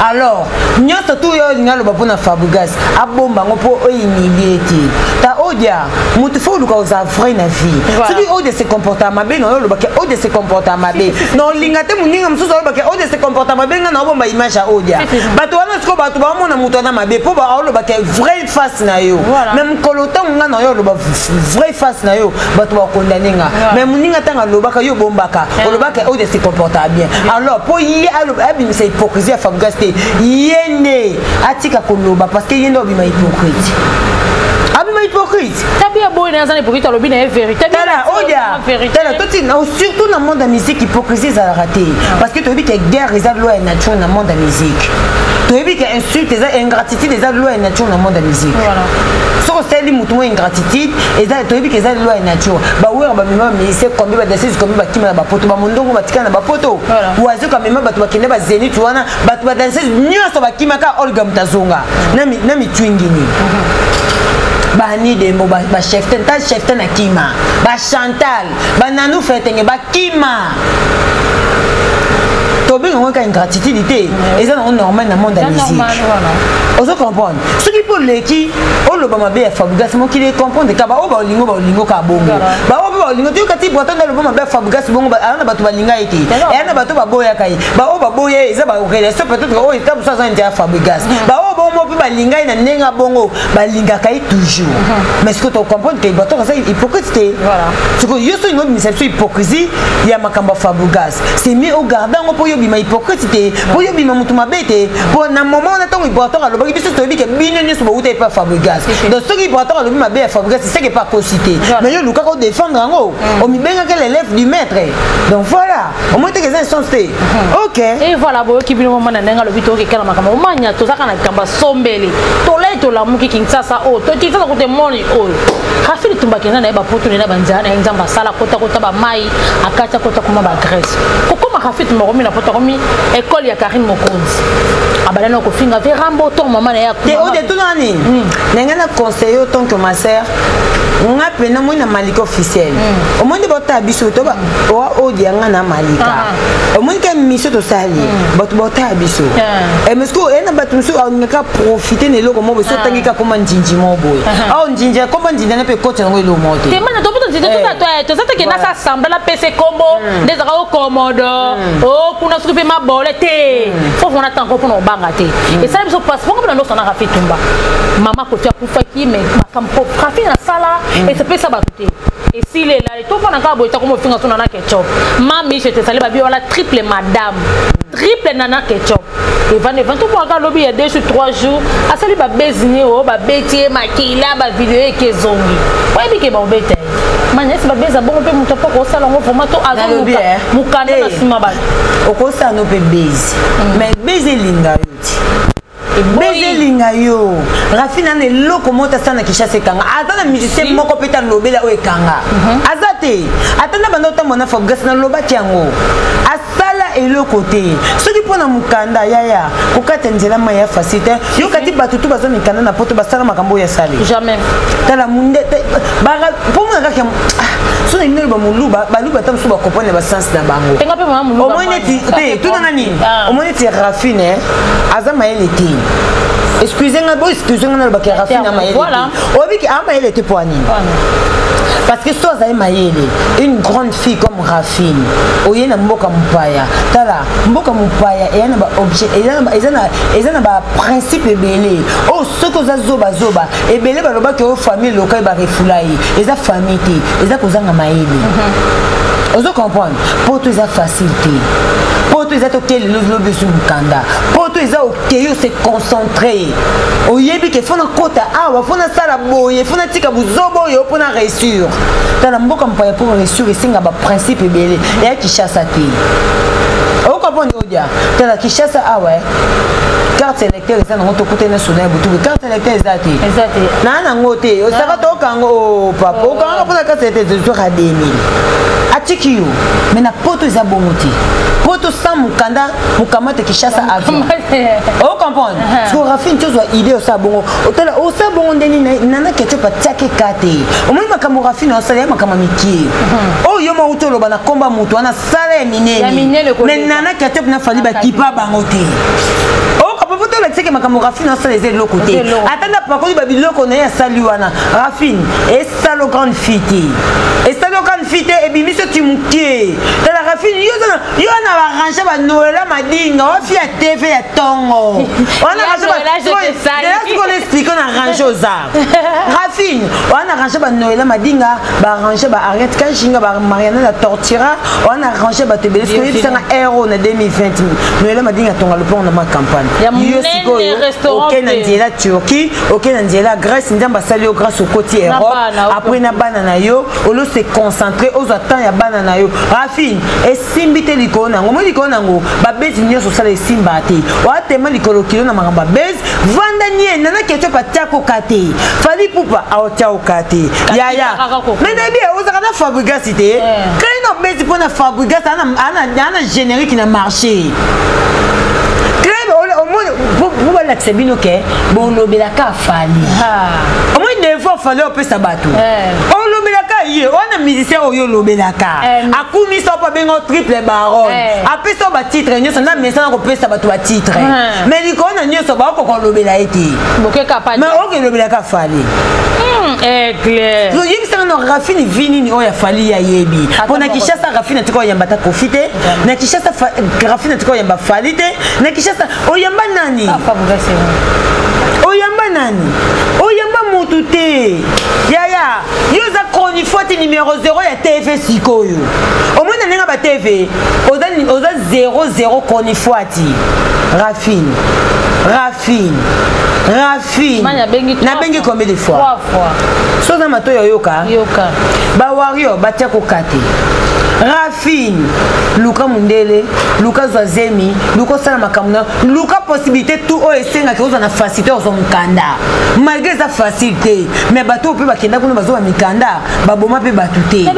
Alors nyonso tu oyo olingi aloba mpona Fabregas, abomba yango mpo ohumilie te. Ta odia motu fo oluka ozala vrai na vie. Soki odia se comporta mabe na oyo, olobaki odia se comporta mabe na olinga te, moninga mosusu alobaki odia se comporta mabe, nga na obomba image ya odia. Bato wana sikoyo, bato baomona moto wana mabe mpo aolobaki vraie face na yo. Mais mokolo ntango nga na yo oloba vraie face na yo, bato bakondane nga. Mais moninga ntango alobaka, yo obombaka, olobaka oyo se comporta bien. Alors mpo ye abimisa hypocrisie ya Fabregas te, ye nde atika koloba, parce que ye nde obima hypocrite, abima hypocrite. Tabi ya boye na aza na hypocrite, alobi na ye vérité. Tala odia, tala toti, surtout na monde ya musique hypocrisie ezalaka te, parce que toyebi ke guerre eza loi ya nature na monde ya musique. Toyebi ke insulte eza ingratitude, eza loi ya nature na monde ya musique. Soki osali motu mo ingratitude, eza toyebi ke eza loi ya nature. Bawera bamema bamusicien combien, badanseuse combien bakima na bapoto, bamondongo batikala na bapoto. Wazoka amema bato bakende bazénith wana, bato badanseuse nyonso bakimaka, Olga moto azonga na mitwingini, bani dembo, bacheften ta cheften akima, bachantal, bananu fetenge bakima. Tobenga yango kaka ingratitude te, eza nango normal na monde ya musique. Ozo comprendre? Soki mpo oleki oloba mabe ya Fabregas, mokili ecomprendre ka baoyo baolingo, baolingo kaka bongo, baoyo mpe baolingo toyoka ti Ibrator nde aloba mabe ya Fabregas bongo. Aza na bato balinga ye te, eya na bato baboyaka ye. Baoyo baboya ye eza barelation peut-être oyo eta mosusu aza nte ya Fabregas. Baoyo bongo mpe balinga ye na ndenge ya bongo, balingaka ye toujours. Mais sikoyo tocomprendre ke Ibrator aza hypocrite te. Sikoyo yo soki obimisa biso hypocrisie ya makambo ya Fabregas, c'est mieux ogarde yango mpo yo obima hypocrite te, mpo yo obima motu mabe te. Mpo na moment wana ntango Ibrator alobaki, biso toyebi ke bino nyonso bouta epa Fabregas. Donc soki Ibrator alobi mabe ya Fabregas, c'est que pa akosi te. Mais yo olukaka odéfendre yango, omibengaki l'élève du maître. Donc voilà, omoi teke eza sens te. Ok. Et voilà, boyoki bino moma na ndenge alobi, tokekela makambo omanya tozaka na likambo ya sombele, tolai tolamuki Kinshasa oyo to Kinshasa kote moni oyo Rafili Tumba akenda na ye bapoto na banzela na ye, Nzambe asala kotakota bamai akati akota koma bagrèce. Kokoma Rafili Tumba komi na poto, akomi ekole ya Karine Mokonzi, abandani na kofinga verambo to mama na ye. Te, ode tuna nini na ngai na conseille yo tant que ma sœur. Nga pena moi na Malika officiel, omoni nde baotala biso to oa odia nga na Malika, omoni ka mission tosali, bato baotala biso. Mais sikoyo eya na bato mosusu alingaka profite na eloko moko boye. So otangi ka koma njinji moko boye, awa njinji akoma njinji ana mpe ekoti yango eloko moko te. Te mana topoto nzete toza teke nasa assemble napesa kombo nde ezalaka okomodo o kuna soki mpe mabole te, fo fona tanko mpona obanga te. Esala biso pasi mpongo mpona nyonso na Rafi Tumba. Mama Kofi akufaki, mais makambo Rafi nasala esepesa bato te, esili elali tofana kaka boye. Takoma ofinga so nana ketchup, mami je te sali babi wala triple madame, triple nana ketchup evandi evandi tobwaka. Alobi ya 2 jours 3 jours asali babezini oyo babeti ye makila, bavideo eke ezongi, oyebi ke baobeta ye manya esi babeza bongo mpe moto apo kosala yango vraiment to azoluka mokanda na nsima bato. Okosala no mpe base, mais base elinga yo ti base elinga yo. Rafi nana eloko moko asala na Kinshasa ekanga, aza na musicien moko mpe talobela oyo ekanga aza te. Ata na banda otambola na Fabregas, nalobaki yango, asala. Eloko te. Soki mpo na mokanda, yaya, kokata nzela mai ya facile te. Yo kati bato tu bazwa mikanda na poto, basala makambo oyo asali? Jamais. Tala munde mpo mona kaka so na bino bamoluba, baluba ata mosusu bakomprendre basense na bango. Omoni neti te, tunanga nini? Omoni neti Rafine aza mayele te. Excuse nga, bo excuse nga, nalobaka Rafine amayele te. Oyebiki amayele te mpo anini? Parce que so azali mayele, une grande fille comme Rafine oye na mboka mopaya, tala, mboka mopaya eya na baobjet, eza na baprincipe ebele oyo soki oza zobazoba, ebele balobaki oyo famille loka barefula ye. Eza famille te, eza kozanga mayele. Ozo comprendre? Poto eza facile te. Poto eza tokele lobi osi mokanda. Poto eza okei, ose concentré, oyebi ke fo nakota awa, fo nasala boye, fo natika buzoba oyo mpo na réussir. Tala, mboka mopaya, mpo réussir esenga baprincipe ebele. Eya Kishasa te, okomprendre? Odia, tala, Kishasa awa, carte électeur eza nango, tokutani na Soudan ya butuku, carte électeur eza te. Naa nango te, osaka tokango. O papa, okangaka mpona carte électeur, ezwaka 2000, atiki yo. Mais na poto eza bongo te. Poto sans mokanda, mokamate Kishasa avion, ocomprendre? Siko Rafine, tozwa idée, osala bongo, otala, osala bongo ndeni Nana Ketchup atiaki ka te. Omoni makambo Rafine osala ya makambo ya mikie oyo yo mauti oloba na komba moto wana, sala ya minene. Mais Nana Ketchup na Fali bakipa bango te. Okapo tolakisaki makambo Rafine asala eza eloko te. Ata nda pakoli babiloko na ye asali wana, Rafine esala grande fille te, esali grande fille te, ebimisi oti moke. Tala Rafine, yo yo na barange banoela Madinga wafi ya TV ya ntongo wana. Sikoyo explike na range oza Rafine wana, range banoela Madinga, barange ba Ariette Kajinga, bamariana la Tortura wana, range bato ebele. Sikoyo yebisanga ero na 2020, Noela Madinga atonga lopango na ma campagne. Yo sikoyo oke na nzela Turquie, oke na nzela Grèce, Nzambe asali yo grâce, okoti Europe après na bana na yo. Olo se concentré, ozwa temps ya bana na yo. Rafine, esimbi te likolo nango moi, likolo nango babezi nyonso osala esimba te. Oatema likolo kilo na makambo ya base, vanda nie. Nana Ketchup atiakoka te, Fali Pupa aotiakoka te, yaya. Me nayebi ozalaka na Fabrigas te, kai na obeti mpo na Fabrigas ana générique na marché po balakisa bino ke bolobelaka Fali. Omoi devoir Fali opesa bato, olobelaka ye wana musicien oyo olobelaka, akumisa mpo abenga triple baron, apesa yo batitre nyonso na mesana kopesa bato batitre. Mais likolo na nyonso baokoka olobela ye te, mais oke elobelaka Fali. Yebisanga na Rafine, vi nini oyo afali ayebi mpo na Kishasa? Rafine atika oyamba ta Kofi te na Kishasa, Rafine atika oyamba Fali te na Kishasa. Oyamba nani? Oyamba nani? Oyamba motu te, yaya. Yo oza chronifote numéro 0 ya TV. Sikoyo omoni na ndenge ba TV oza 00 chronifoiti. Rafine, Rafine, Rafine, nabengi combien de fois? So oza matoyi oyoka, bawario batia koka te. Rafine, luka mundele, luka zwa zemi, luka osala makambo na luka possibilité tout oyo esengaki ozwa na facilité, ozwa mokanda malgré eza facile te. Mais bato oyo mpe bakenda kuna bazwa mikanda, baboma mpe bato te.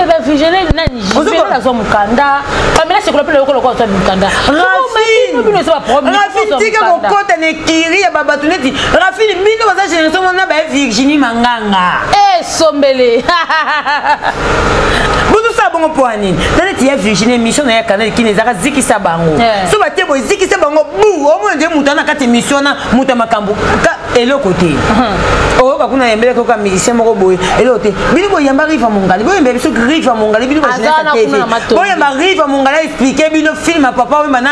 Azwa mokanda, Pamela Sekola mpe lokola azwa mikanda. Rafine, tika kokota na ekiri ya babato neti Rafine. Bino baza génération mona baye Virginie Manganga. Esombele. Bozosala bongo mpo ya nini? Ta neti ya Virginie, émission na ye Canal Kini ezalaka zikisa bango. So batie boye, zikisa bango bu, omona nde moto ana kati émission wana, moto ya makambo eloko te. Oyoka kuna yembelaki oka musicien moko boye, eloko te. Bino boyamba Riva Mongali, boyembela biso Riva Mongali. Bino bajeunesse TV, boyamba Riva Mongali, explike bino film ya Papa Oyemba na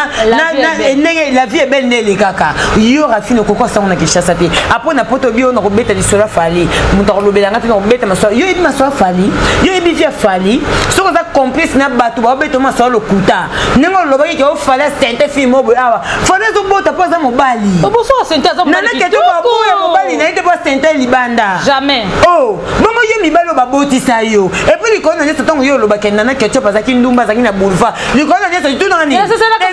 ndenge La vie est belle nde elekaka. Yo Rafine, okoki asango na Kinshasa te. Apo na poto bio na kobeta lisolo ya Fali, moto akolobela nga te na kobeta masolo. Yo yebi masolo ya Fali, yo yebi vie ya Fali. Soki oza complice na bato baobeta masolo lokuta, ndenge olobaki ke ofali asente film oyo boye awa, Fali azobota mpo aza mobali. Nanake to baboya mobali na ye te mpo asente libanda. Jamais. Oh, bongo yo mibali oyo babotisa yo, et puis likolo na nyonso, ntango yo olobaki Nana Ketchup azalaki ndumba, azalaki na boulevard, likolo na nyonso tunanga nini? Ezela te,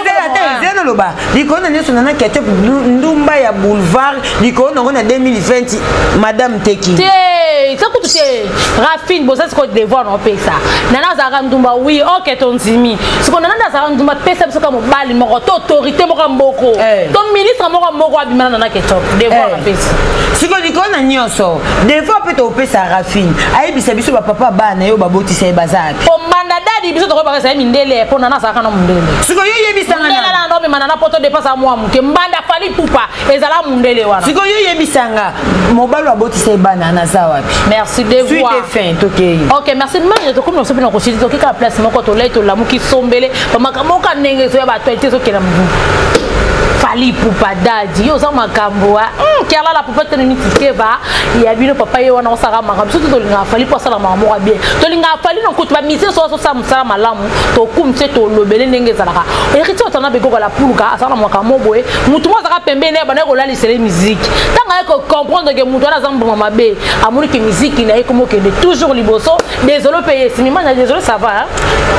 ezela naloba. Likolo na nyonso, Nana Ketchup ndumba ya boulevard, likolo nango na 2020 madame teki. Te. Eza kutu te Rafine, boza sikoyo devoir na opesa. Nana azalaka ndumba, oui, ok, tondimi. Sikoyo Nana nde azalaka ndumba, pesa biso ka mobali moko to autorité moko ya mboko to ministre moko ya moko abima na Nana Ketchup. Devoir apesi. Sikoyo likolo na nyonso, devoir mpe topesa Rafine, ayebisa biso bapapa bana yo babotisa ye baza wapi. Po mbanda dadi biso tokoyebaka ezali mindele, mpo Nana azalaka na mondele. Sikoyo yo yebisanga Mondele na na omema Nana poto depasa mwa moke, mbanda Fally Ipupa ezala mondele wana. Sikoyo yo yebisanga mobali abotisa ye bana naza wapi. Merci, devoir. Suite et fin, tokei. Ok, merci. Manje tokomi na biso mpe na kosili, toki kaka place moko, tolai, tolamuki sombele bamakambo oka ndenge ezoya, baactualité ezokenda mobu. Fally Ipupa dadi yo oza makambo a kialala papa tene nini tikeba ya bino papa ye wana osaka makambo. Biso tolingaka Fally mpo asala makambo moko ya bien, tolingaka Fally na kutu bamisie so azosala mosala malamu, tokumisi, tolobele ndenge ezalaka. Héritier otana bekoka la puluka asala na makambo boye, motu moko azalaka pembeni na ye bandaki kolalisela ye miziki. Ntango aye kocomprendre ke motu wana aza mbuma mabe, amoni ke miziki na ye komi okende toujours liboso. Désolé mpe ye simima na désolé, ça va, hein?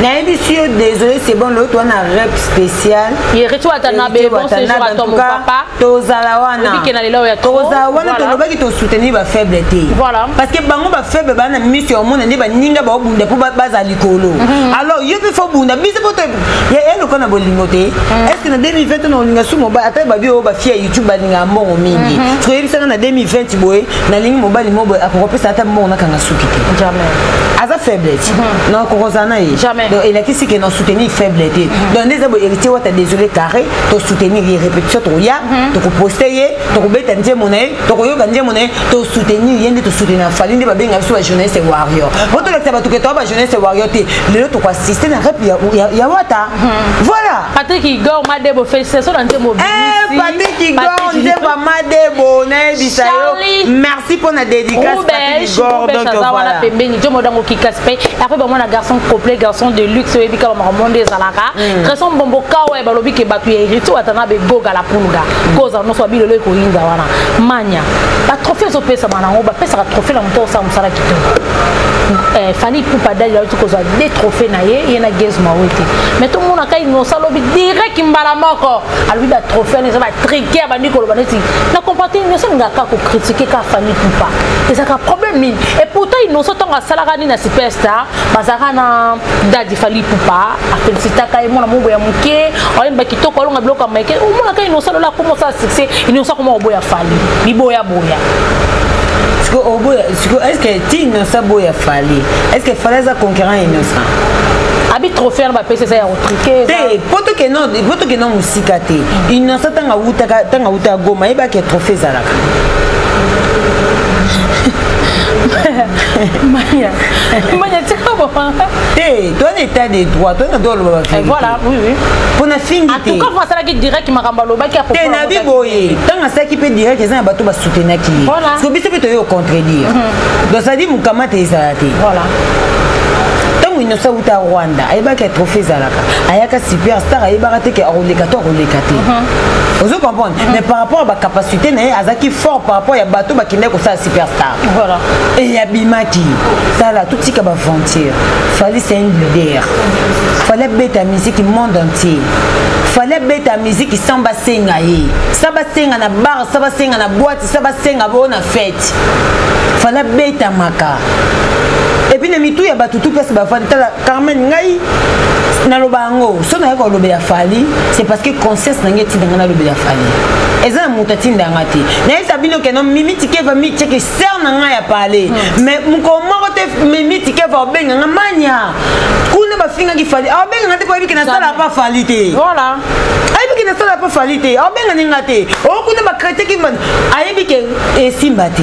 Nayebisi yo désolé, c'est bon. Loyo toza na rep spécial. Héritier Watanabe, bon séjour à toi mon papa. Tozala wana. Obike na lelo ya trop. Tozala wana. Tolobaki tosoutenir bafaible te. Parce que bango bafaible baa na miso ya omona nde baninga baobunda mpo bazala likolo. Alors yo mpe fo bunda biso mpo eloko na bolingo te. Est ce que na 2020 na olinga su mobali ata babi oyo bafille ya YouTube balingaka mbongo mingi? Soki oyebisanga na 2020 boye nalingi mobali mo boye akokopesa ata mbongo nakanga suki te. Jamais. Aza faible ti na okokozala na ye. Jamais. Donc elakisi ke na soutenir faible te. Donc nde eza boye, Héritier Wata, désolé carré, tosoutenir ye, répétition tokoya, tokoposte ye, tokobeta nzembo na ye, tokoyoka nzembo na ye, tosoutenir ye nde tosoutenir Fally. Nde babenga biso bajournaliste warrior po tolakisa bato ke toa bajournaliste warrior te. Lelo tokoassiste na rep ya Wata, voilà. Patrick Igor Madebo, félicitations na nzembo. Eh, Patrick Igor, nzembo ya Madebo, nayebisa yo. Charlie. Merci mpo na dédicace, Patrick Igor. Donc aza wana voilà. Pembeni jo modango kikasi mpe après bamwana garçon complet, garçon de luxe, oyebi kaka makambo nde ezalaka. Tresson Mbombo kawa balobi ke bato ya Héritier Watana begoga la pulga koza nyonso babilelo ekoyinda wana manya. Batrophée ezopesama nango, bapesaka trophée na moto osala mosala kitoko. Fally Ipupa dali auti kozwa deux trophée na ye, ye na Gaz Mawete, mais tomonaka Innocent alobi direct mbala moko, alobi batrophée wana eza batriqué. Abandi koloba neti na comprendre te. Innocent alingaka kaka kocritiquer kaka Fally Ipupa, ezalaka problème nini? Et pourtant Innocent ntango asalaka nini na Superstar, bazalaka na dadi Fally Ipupa, afélicitaka ye mwana mobo ya moke oyemba kitoko, alonga biloko ya maike. Omonaka Innocent lola akoma osala succès, Innocent akoma koboya Fally, biboya boya. Siko oboya siko, est ce que ti Innocent boya Fally, est ce que Fally aza concurrent Innocent? Abi trophée wana bapesi eza ya kotriquer. Te, po tokende mosika te, Innocent ntango awutaka, ntango awutaka Goma, ayebaki trophée ezalaka. Manya, manya, tika boma. Te, toza na état de droit, toza na droit oloba bavérité. Voilà, oui. Mpo na fingi En te. tout cas asalaki direct makambo alobaki. Te, nabi boye, ntango asalaki mpe direct, eza na bato basoutenaki ye. Parce que biso mpe toye kocontredire, donc c'est-à-dire mokama te ezala te. Ntango Innocent auta Rwanda, ayebaki ya trophée ezalaka, ayaka superstar, ayebaka te ke akoleka to akoleka te, ozo comprendre? Mais par rapport à bacapacité na ye, azalaki fort par rapport ya bato bakendaki kosala superstar. E abimaki. Tala, totika baventure. Fally, c'est un leader. Fally abeta musique monde entier. Fally abeta musique sans basenga ye, sa basenga na bar, sa basenga na boîte, sa basenga bao na fête. Fally abetamaka et puis na mitu ya bato tu place bafandi. Tala Carmen, ngai naloba yango, so nayaka kolobela Fally, c'est parce que conscience na ngai etindanga nalobela Fally. Eza na moto atindanga te. Nayebisa bino keno Mimi Tikeva mi tieke ser na ngai ya pale, mais mokolo moko te Mimi Tikeva obenganga manya kuna bafingaki Fally, aobenganga te po ayebi ke nasala pa Fally te. Ayebi ke nasala pa Fally te, aobengani nga te. O kuna bakretiaki, ayebi ke esimba te,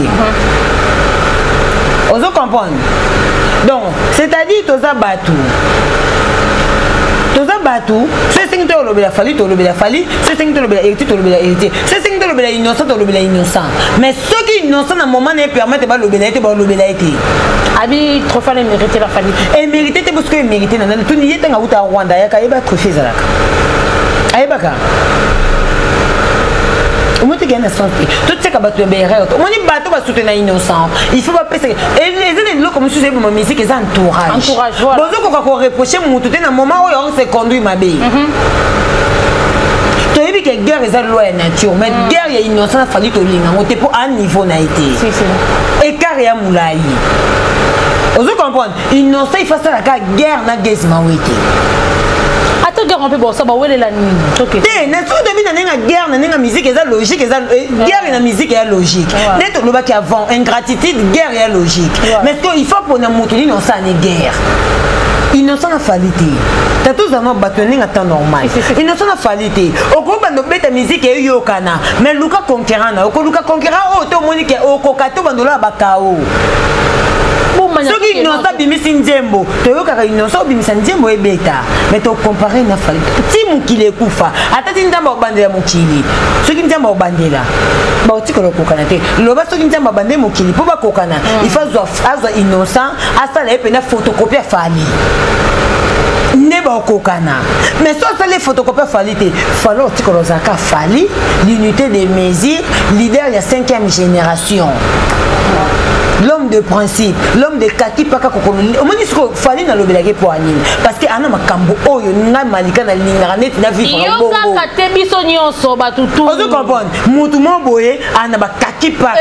ozo comprendre? Donc c'est-à-dire toza bato, toza bato. So esengi tolobela Fally, tolobela Fally. So esengi tolobela Héritier, tolobela Héritier. So esengi tolobela Innocent, tolobela Innocent. Mais soki Innocent na moment na ye permettre balobela ye te, balobela ye te. Abi trophée wana emérité na Fally. Emérité te, parce que emérité na nani? Tuni ye, ntango auta Rwanda, ayaka, ayeba trophée ezalaka, ayebaka. Omoni teke na sens te. Totiaka bato ya baerreur te. Omoni bato basoutenir Innocent, il faut bapesa. Eza na eloko mosusu eboma musique, eza entourage. Entourage, voilà. Bozokoka koreproche motu te na moment oyo ose conduit mabe. Toyebi. ke guerre eza loi ya nature, mais guerre ya Innocent na Fally, tolinga yango te mpo a niveau na ye te, écart ya molai. Ozo comprendre? Innocent, il faut asalaka guerre na Gaz Mawete. Ata guerre mpe bosa bawelela nini? Te, na soki tobi na ndenge ya guerre, na ndenge ya musique, eza logique, eza guerre na musique ya logique. Nde tolobaki avant, ingratitude, guerre ya logique. Mais ce que il faut mpona moto nini osala ni guerre Innocent na Fally te, tata ozala bato na ndenge ata normal. Innocent na Fally te, okobanda obeta musique eyokana, mais luka concurrent na okoluka concurrent oyo te omoni ke okoka te, obanda oloba bakao. Soki Innocent abimisi nzembo, toyokaka Innocent obimisa nzembo ebeta, mais tocompare na Fally ti mokili ekufa, ata ti Nzambe akobandela mokili. Soki Nzambe akobandela, baotikala okokana te. Loba soki Nzambe abandeli mokili mpo bakokana, il faut azwa Innocent, asala ye mpena photocopie ya Fally nde bakokana. Mais so asali photocopie ya Fally te, Fally otikala ozalaka Fally, l'unité de mesure, leader ya 5e génération, l'homme de principe, l'homme de kaki paka kokolo. Omoni sikoyo Fally nalobelaki mpo anini? Parce que ana makambo oyo ngai Malika nalingaka neti na vivre. Yo kaka te, biso nyonso bato tu. Ozo comprendre? Mutu mo boye ana bakaki paka.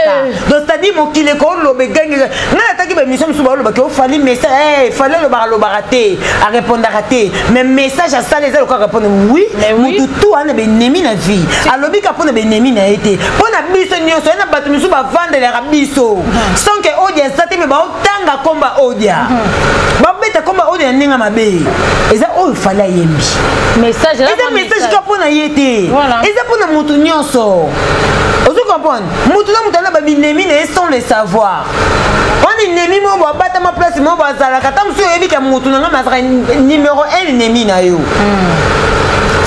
Donc c'est à dire mokili ekoloba, egangi. Ngai nataki baémission mosusu, balobaki oFally message. Fally alobaka, alobaka te, arépondaka te, mais message asala eza lokola répondre. Oui, mutu tu ana baennemi na vie, alobi ka mpona baennemi na ye te, mpo na biso nyonso. Ye na bato mosusu bavandelaka biso sans que odia eza te, me baotanga komba odia, babeta komba odia na ndenge mabe. Eza oyo Fally ayembi. Eza message ka mpo na ye te, eza mpo na motu nyonso. Ozo comprendre? Motu na motu ana babinemi na ye sans le savoir. Wana ennemi moko bo abatama place moko bo azalaka, ata mosusu oyebi ka motu na ngai azalaka numéro 1 ennemi na yo.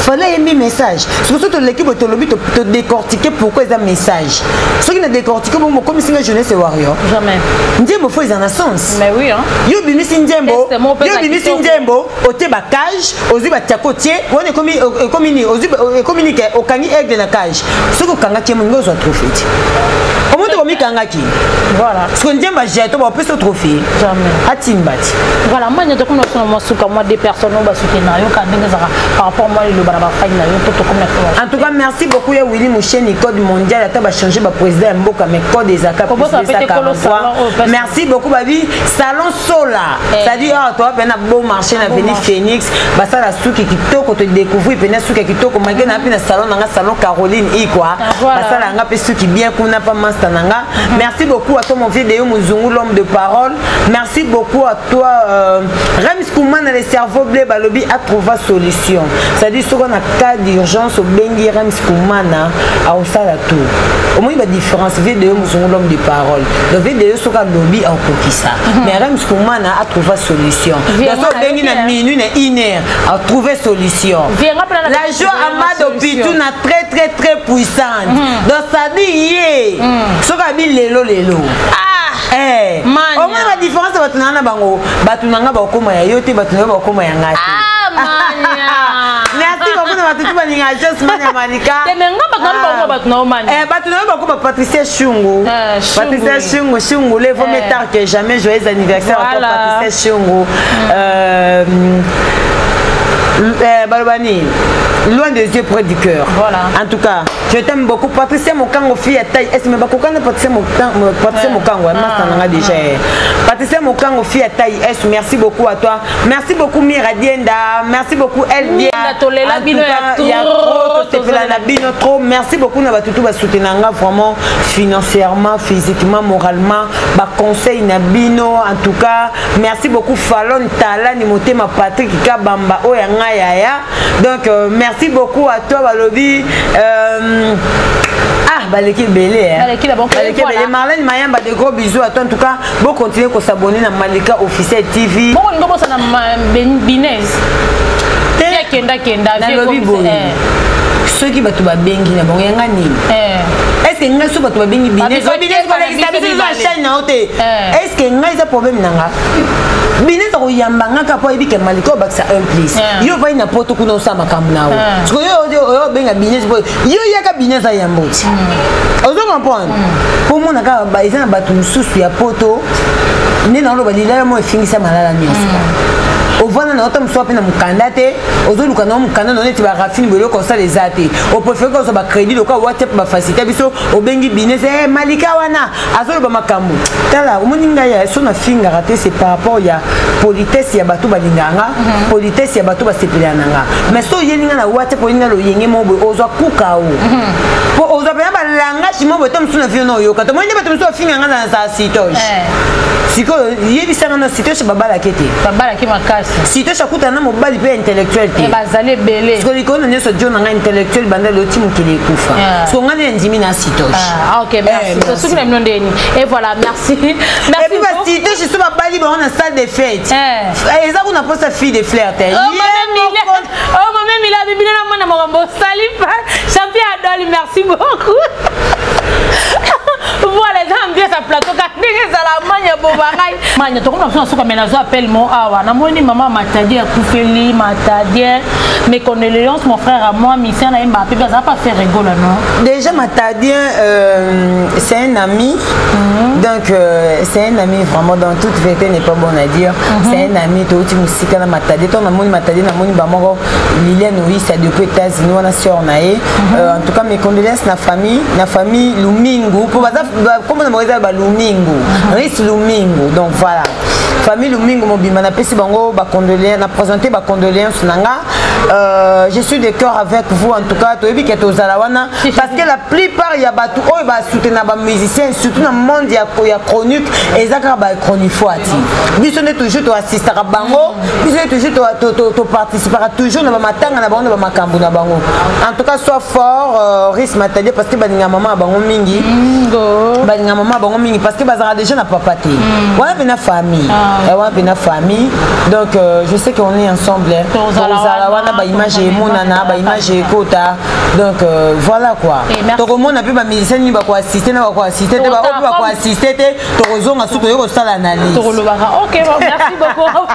Fally ayembi message. Soki so toleki boye, tolobi, todécortique pourquoi eza message. Soki na décortique bongo, bokomisi nga jeunesse warrior. Jamais. Nzembo fo eza na sens. Mais oui, hein. Yo obimisi nzembo, yo obimisi nzembo, otie bacage, ozwi batiako, otie wana, ekomi nini? Ekomi nini ke okangi aigle na cage? Soki okangaki ye, moninga ozwa trophée te. Omoni te komikangaki. Voilà. Soki nzembo ajeto, bapesa trophée. Jamais. Atimba ti. Voilà, manya, tokomi na sona mwa suka, mwa deux personnes oyo basuki na yo ka ndenge ezalaka par rapport mwa liloba na bafai na yo, to tokomi na En tout cas, merci beaucoup ya Willy Moucheni, code mondial. Ata bachange baprésident ya mboka, mais code ezalaka. Merci beaucoup. Babi salon sola, c'est-à-dire awa toa mpe na beau marché na avenue Phoenix, basala suki kitoko. Todécouvrir mpena suki ya kitoko malgré na mpe na salon na nga, salon Caroline ikwa, basala yanga mpe suki bien kuna pa master na nga. Merci beaucoup à toi, mon vieux Deyo Mozungu, l'homme de parole. Merci beaucoup à toi, Rems Koumana, le cerveau bleu. Balobi atrouva solution, c'est-à-dire soki na cas d'urgence obengi Rems Koumana, aosala tout. Omoni badifférence? Vieux Deyo Mozungu, l'homme de parole. Donc vieux Deyo, soki alobi, akokisa. Mais Rems Koumana atrouva solution. Donc so obengi na minuit, na une heure, atrouve solution. La joie Amado Pitu na très très très puissante. Donc ça dit ye soki abi lelo lelo, omona badifférence? Bato na nga na bango, bato na nga bakokoma ya yo te, bato na yo bakokoma ya nga te. Merci beaucoup na bato tu balinga Josman ya Malika. Bato na yo bakoma Patricia Shungu, Patricia Shungu, Shungu le vaut mieux tard que jamais. Joyeux anniversaire à toi, Patricia Shungu. Baloba nini? Loin des yeux, près du cœur. Voilà. En tout cas, je t'aime beaucoup, Patricia Mokango, fille à taille S. Mais bakokana Patricia Mokango, Patricia Mokango, ah, nanga déjà. Patricia Mokango, fille à taille S, merci beaucoup à toi. Merci beaucoup Mira Dienda, merci beaucoup El Dienda. Tolela bino ya trop, tosepela na bino trop. Merci beaucoup na batutu ba soutenir nga vraiment financièrement, physiquement, moralement, ba conseil na bino. En tout cas, merci beaucoup Falon Talani Motema, Patrick Kabamba oyo nga yaya. Donc merci beaucoup à toi. Balobi ah, baleki ebele, baleki ebele. Marlène Mayamba, de gros bisous à toi. En tout cas, bon, continuer ko s'abonner na Malika Officiel TV. Bongo ningo bosana Binez te, kenda kenda. Nalobi boye, soki bato babengi na bango, yanga nini? Est ce que ngai so bato babengi Binez, Binez kolekisa biso eza chaîne na yo te? Est ce que ngai eza problème na nga? Binez akoyamba nga kaka po ayebi ke Malika obakisa un plus. Yo ovai na poto kuna, osala makambo na yo. Sikoyo oyo obenga Binez, yo yaka Binez ayamba oti. Ozo comprendre? Mpo mona kaka eza na bato mosusu ya poto nde naoloba lilala mo efingisa malala nyonso. Ovanda na ota mosusu mpe na mokanda te, ozoluka na mokanda na neti barafine boye, eloko osala eza te. Opréféré kozwa bacrédit lokola WhatsApp bafacilité biso, obengi bines eh, Malika wana azoloba makambo. Tala, omoni ngai ya so nafingaka te, c'est par rapport ya politesse ya bato balingaka nga, politesse ya bato basepelaka na nga. Mais so oyeli nga na WhatsApp, oyeli nga loyenge moko boye, ozwa kuka o po ozwa mpena balangage moko boye to mosusu na vino na oyoka. Tomoni nde bato mosusu bafinga nga na za sitoche. Sikoyo yebisanga na sitoche babalaki te? Babalaki makasi. Sitoche akutana na mobali mpe intellectuel te. Bazali ebele. Sikoyo likolo na nyonso, jo na ngai intellectuel banda loti mokili ekufa. Siko ngai nde ndimi na sitoche. Ah, ok, merci. Eh, soki na bino ndeni. Et voilà, merci, merci. Et puis basitoche so babali bango na salle de fête, eza kuna mposa fille de fleur te. Oh, mama Mila, bibino na mwana makambo osali pa champion Adoli, merci beaucoup. Voilà, eza ambiance ya plateau ka ndenge ezala. Manya boba ngai manya tokomona biso na suka, me nazwa appel mo awa, namoni mama Matadien akufeli. Matadien, mes condoléances, mon frère à moi, mission na ye mbape mpe azala pa faire rigola, non? Déjà Matadien, c'est un ami. Donc c'est un ami vraiment, dans toute vérité n'est pas bon à dire. C'est un ami, touti mosika na Matadien. To namoni Matadien, namoni bamoko Liliane Oisa depuis États-Unis wana, sœur na ye. En tout cas, mes condoléances na famille, na famille Lumingu, po baza kombo na bango eza balumingu, Ris Lumingu. Donc voilà, famille Lumingu mobimba, napesi bango bacondoléance, na présenter bacondoléance na nga. Je suis de cœur avec vous. En tout cas, toyebi ke tozala wana, parce que la plupart ya bato oyo basoutenir bamusicien, surtout na monde ya chronique, eza kaka bachronifoati. Biso nde toujours toassistaka bango, biso nde toujours toparticipaka toujours na bamatanga na bango, na bamakambo na bango. En tout cas, sois fort, Ris Matadie, parce que balinga mama ya bango mingi, balinga mama ya bango mingi, parce que bazalaka déjà na papa te wana mpe na famille. Wana mpe na famille. Donc je sais qu'on est ensemble, tozala wana, baimage emonana, baimage ekota. Donc voilà quoi, tokomona mpe bamusicien nini bakoassiste na bakoassiste te, baoyo mpe bakoassiste te, tokozonga su toyei kosala analyse. Tokolobaka. Ok, merci beaucoup.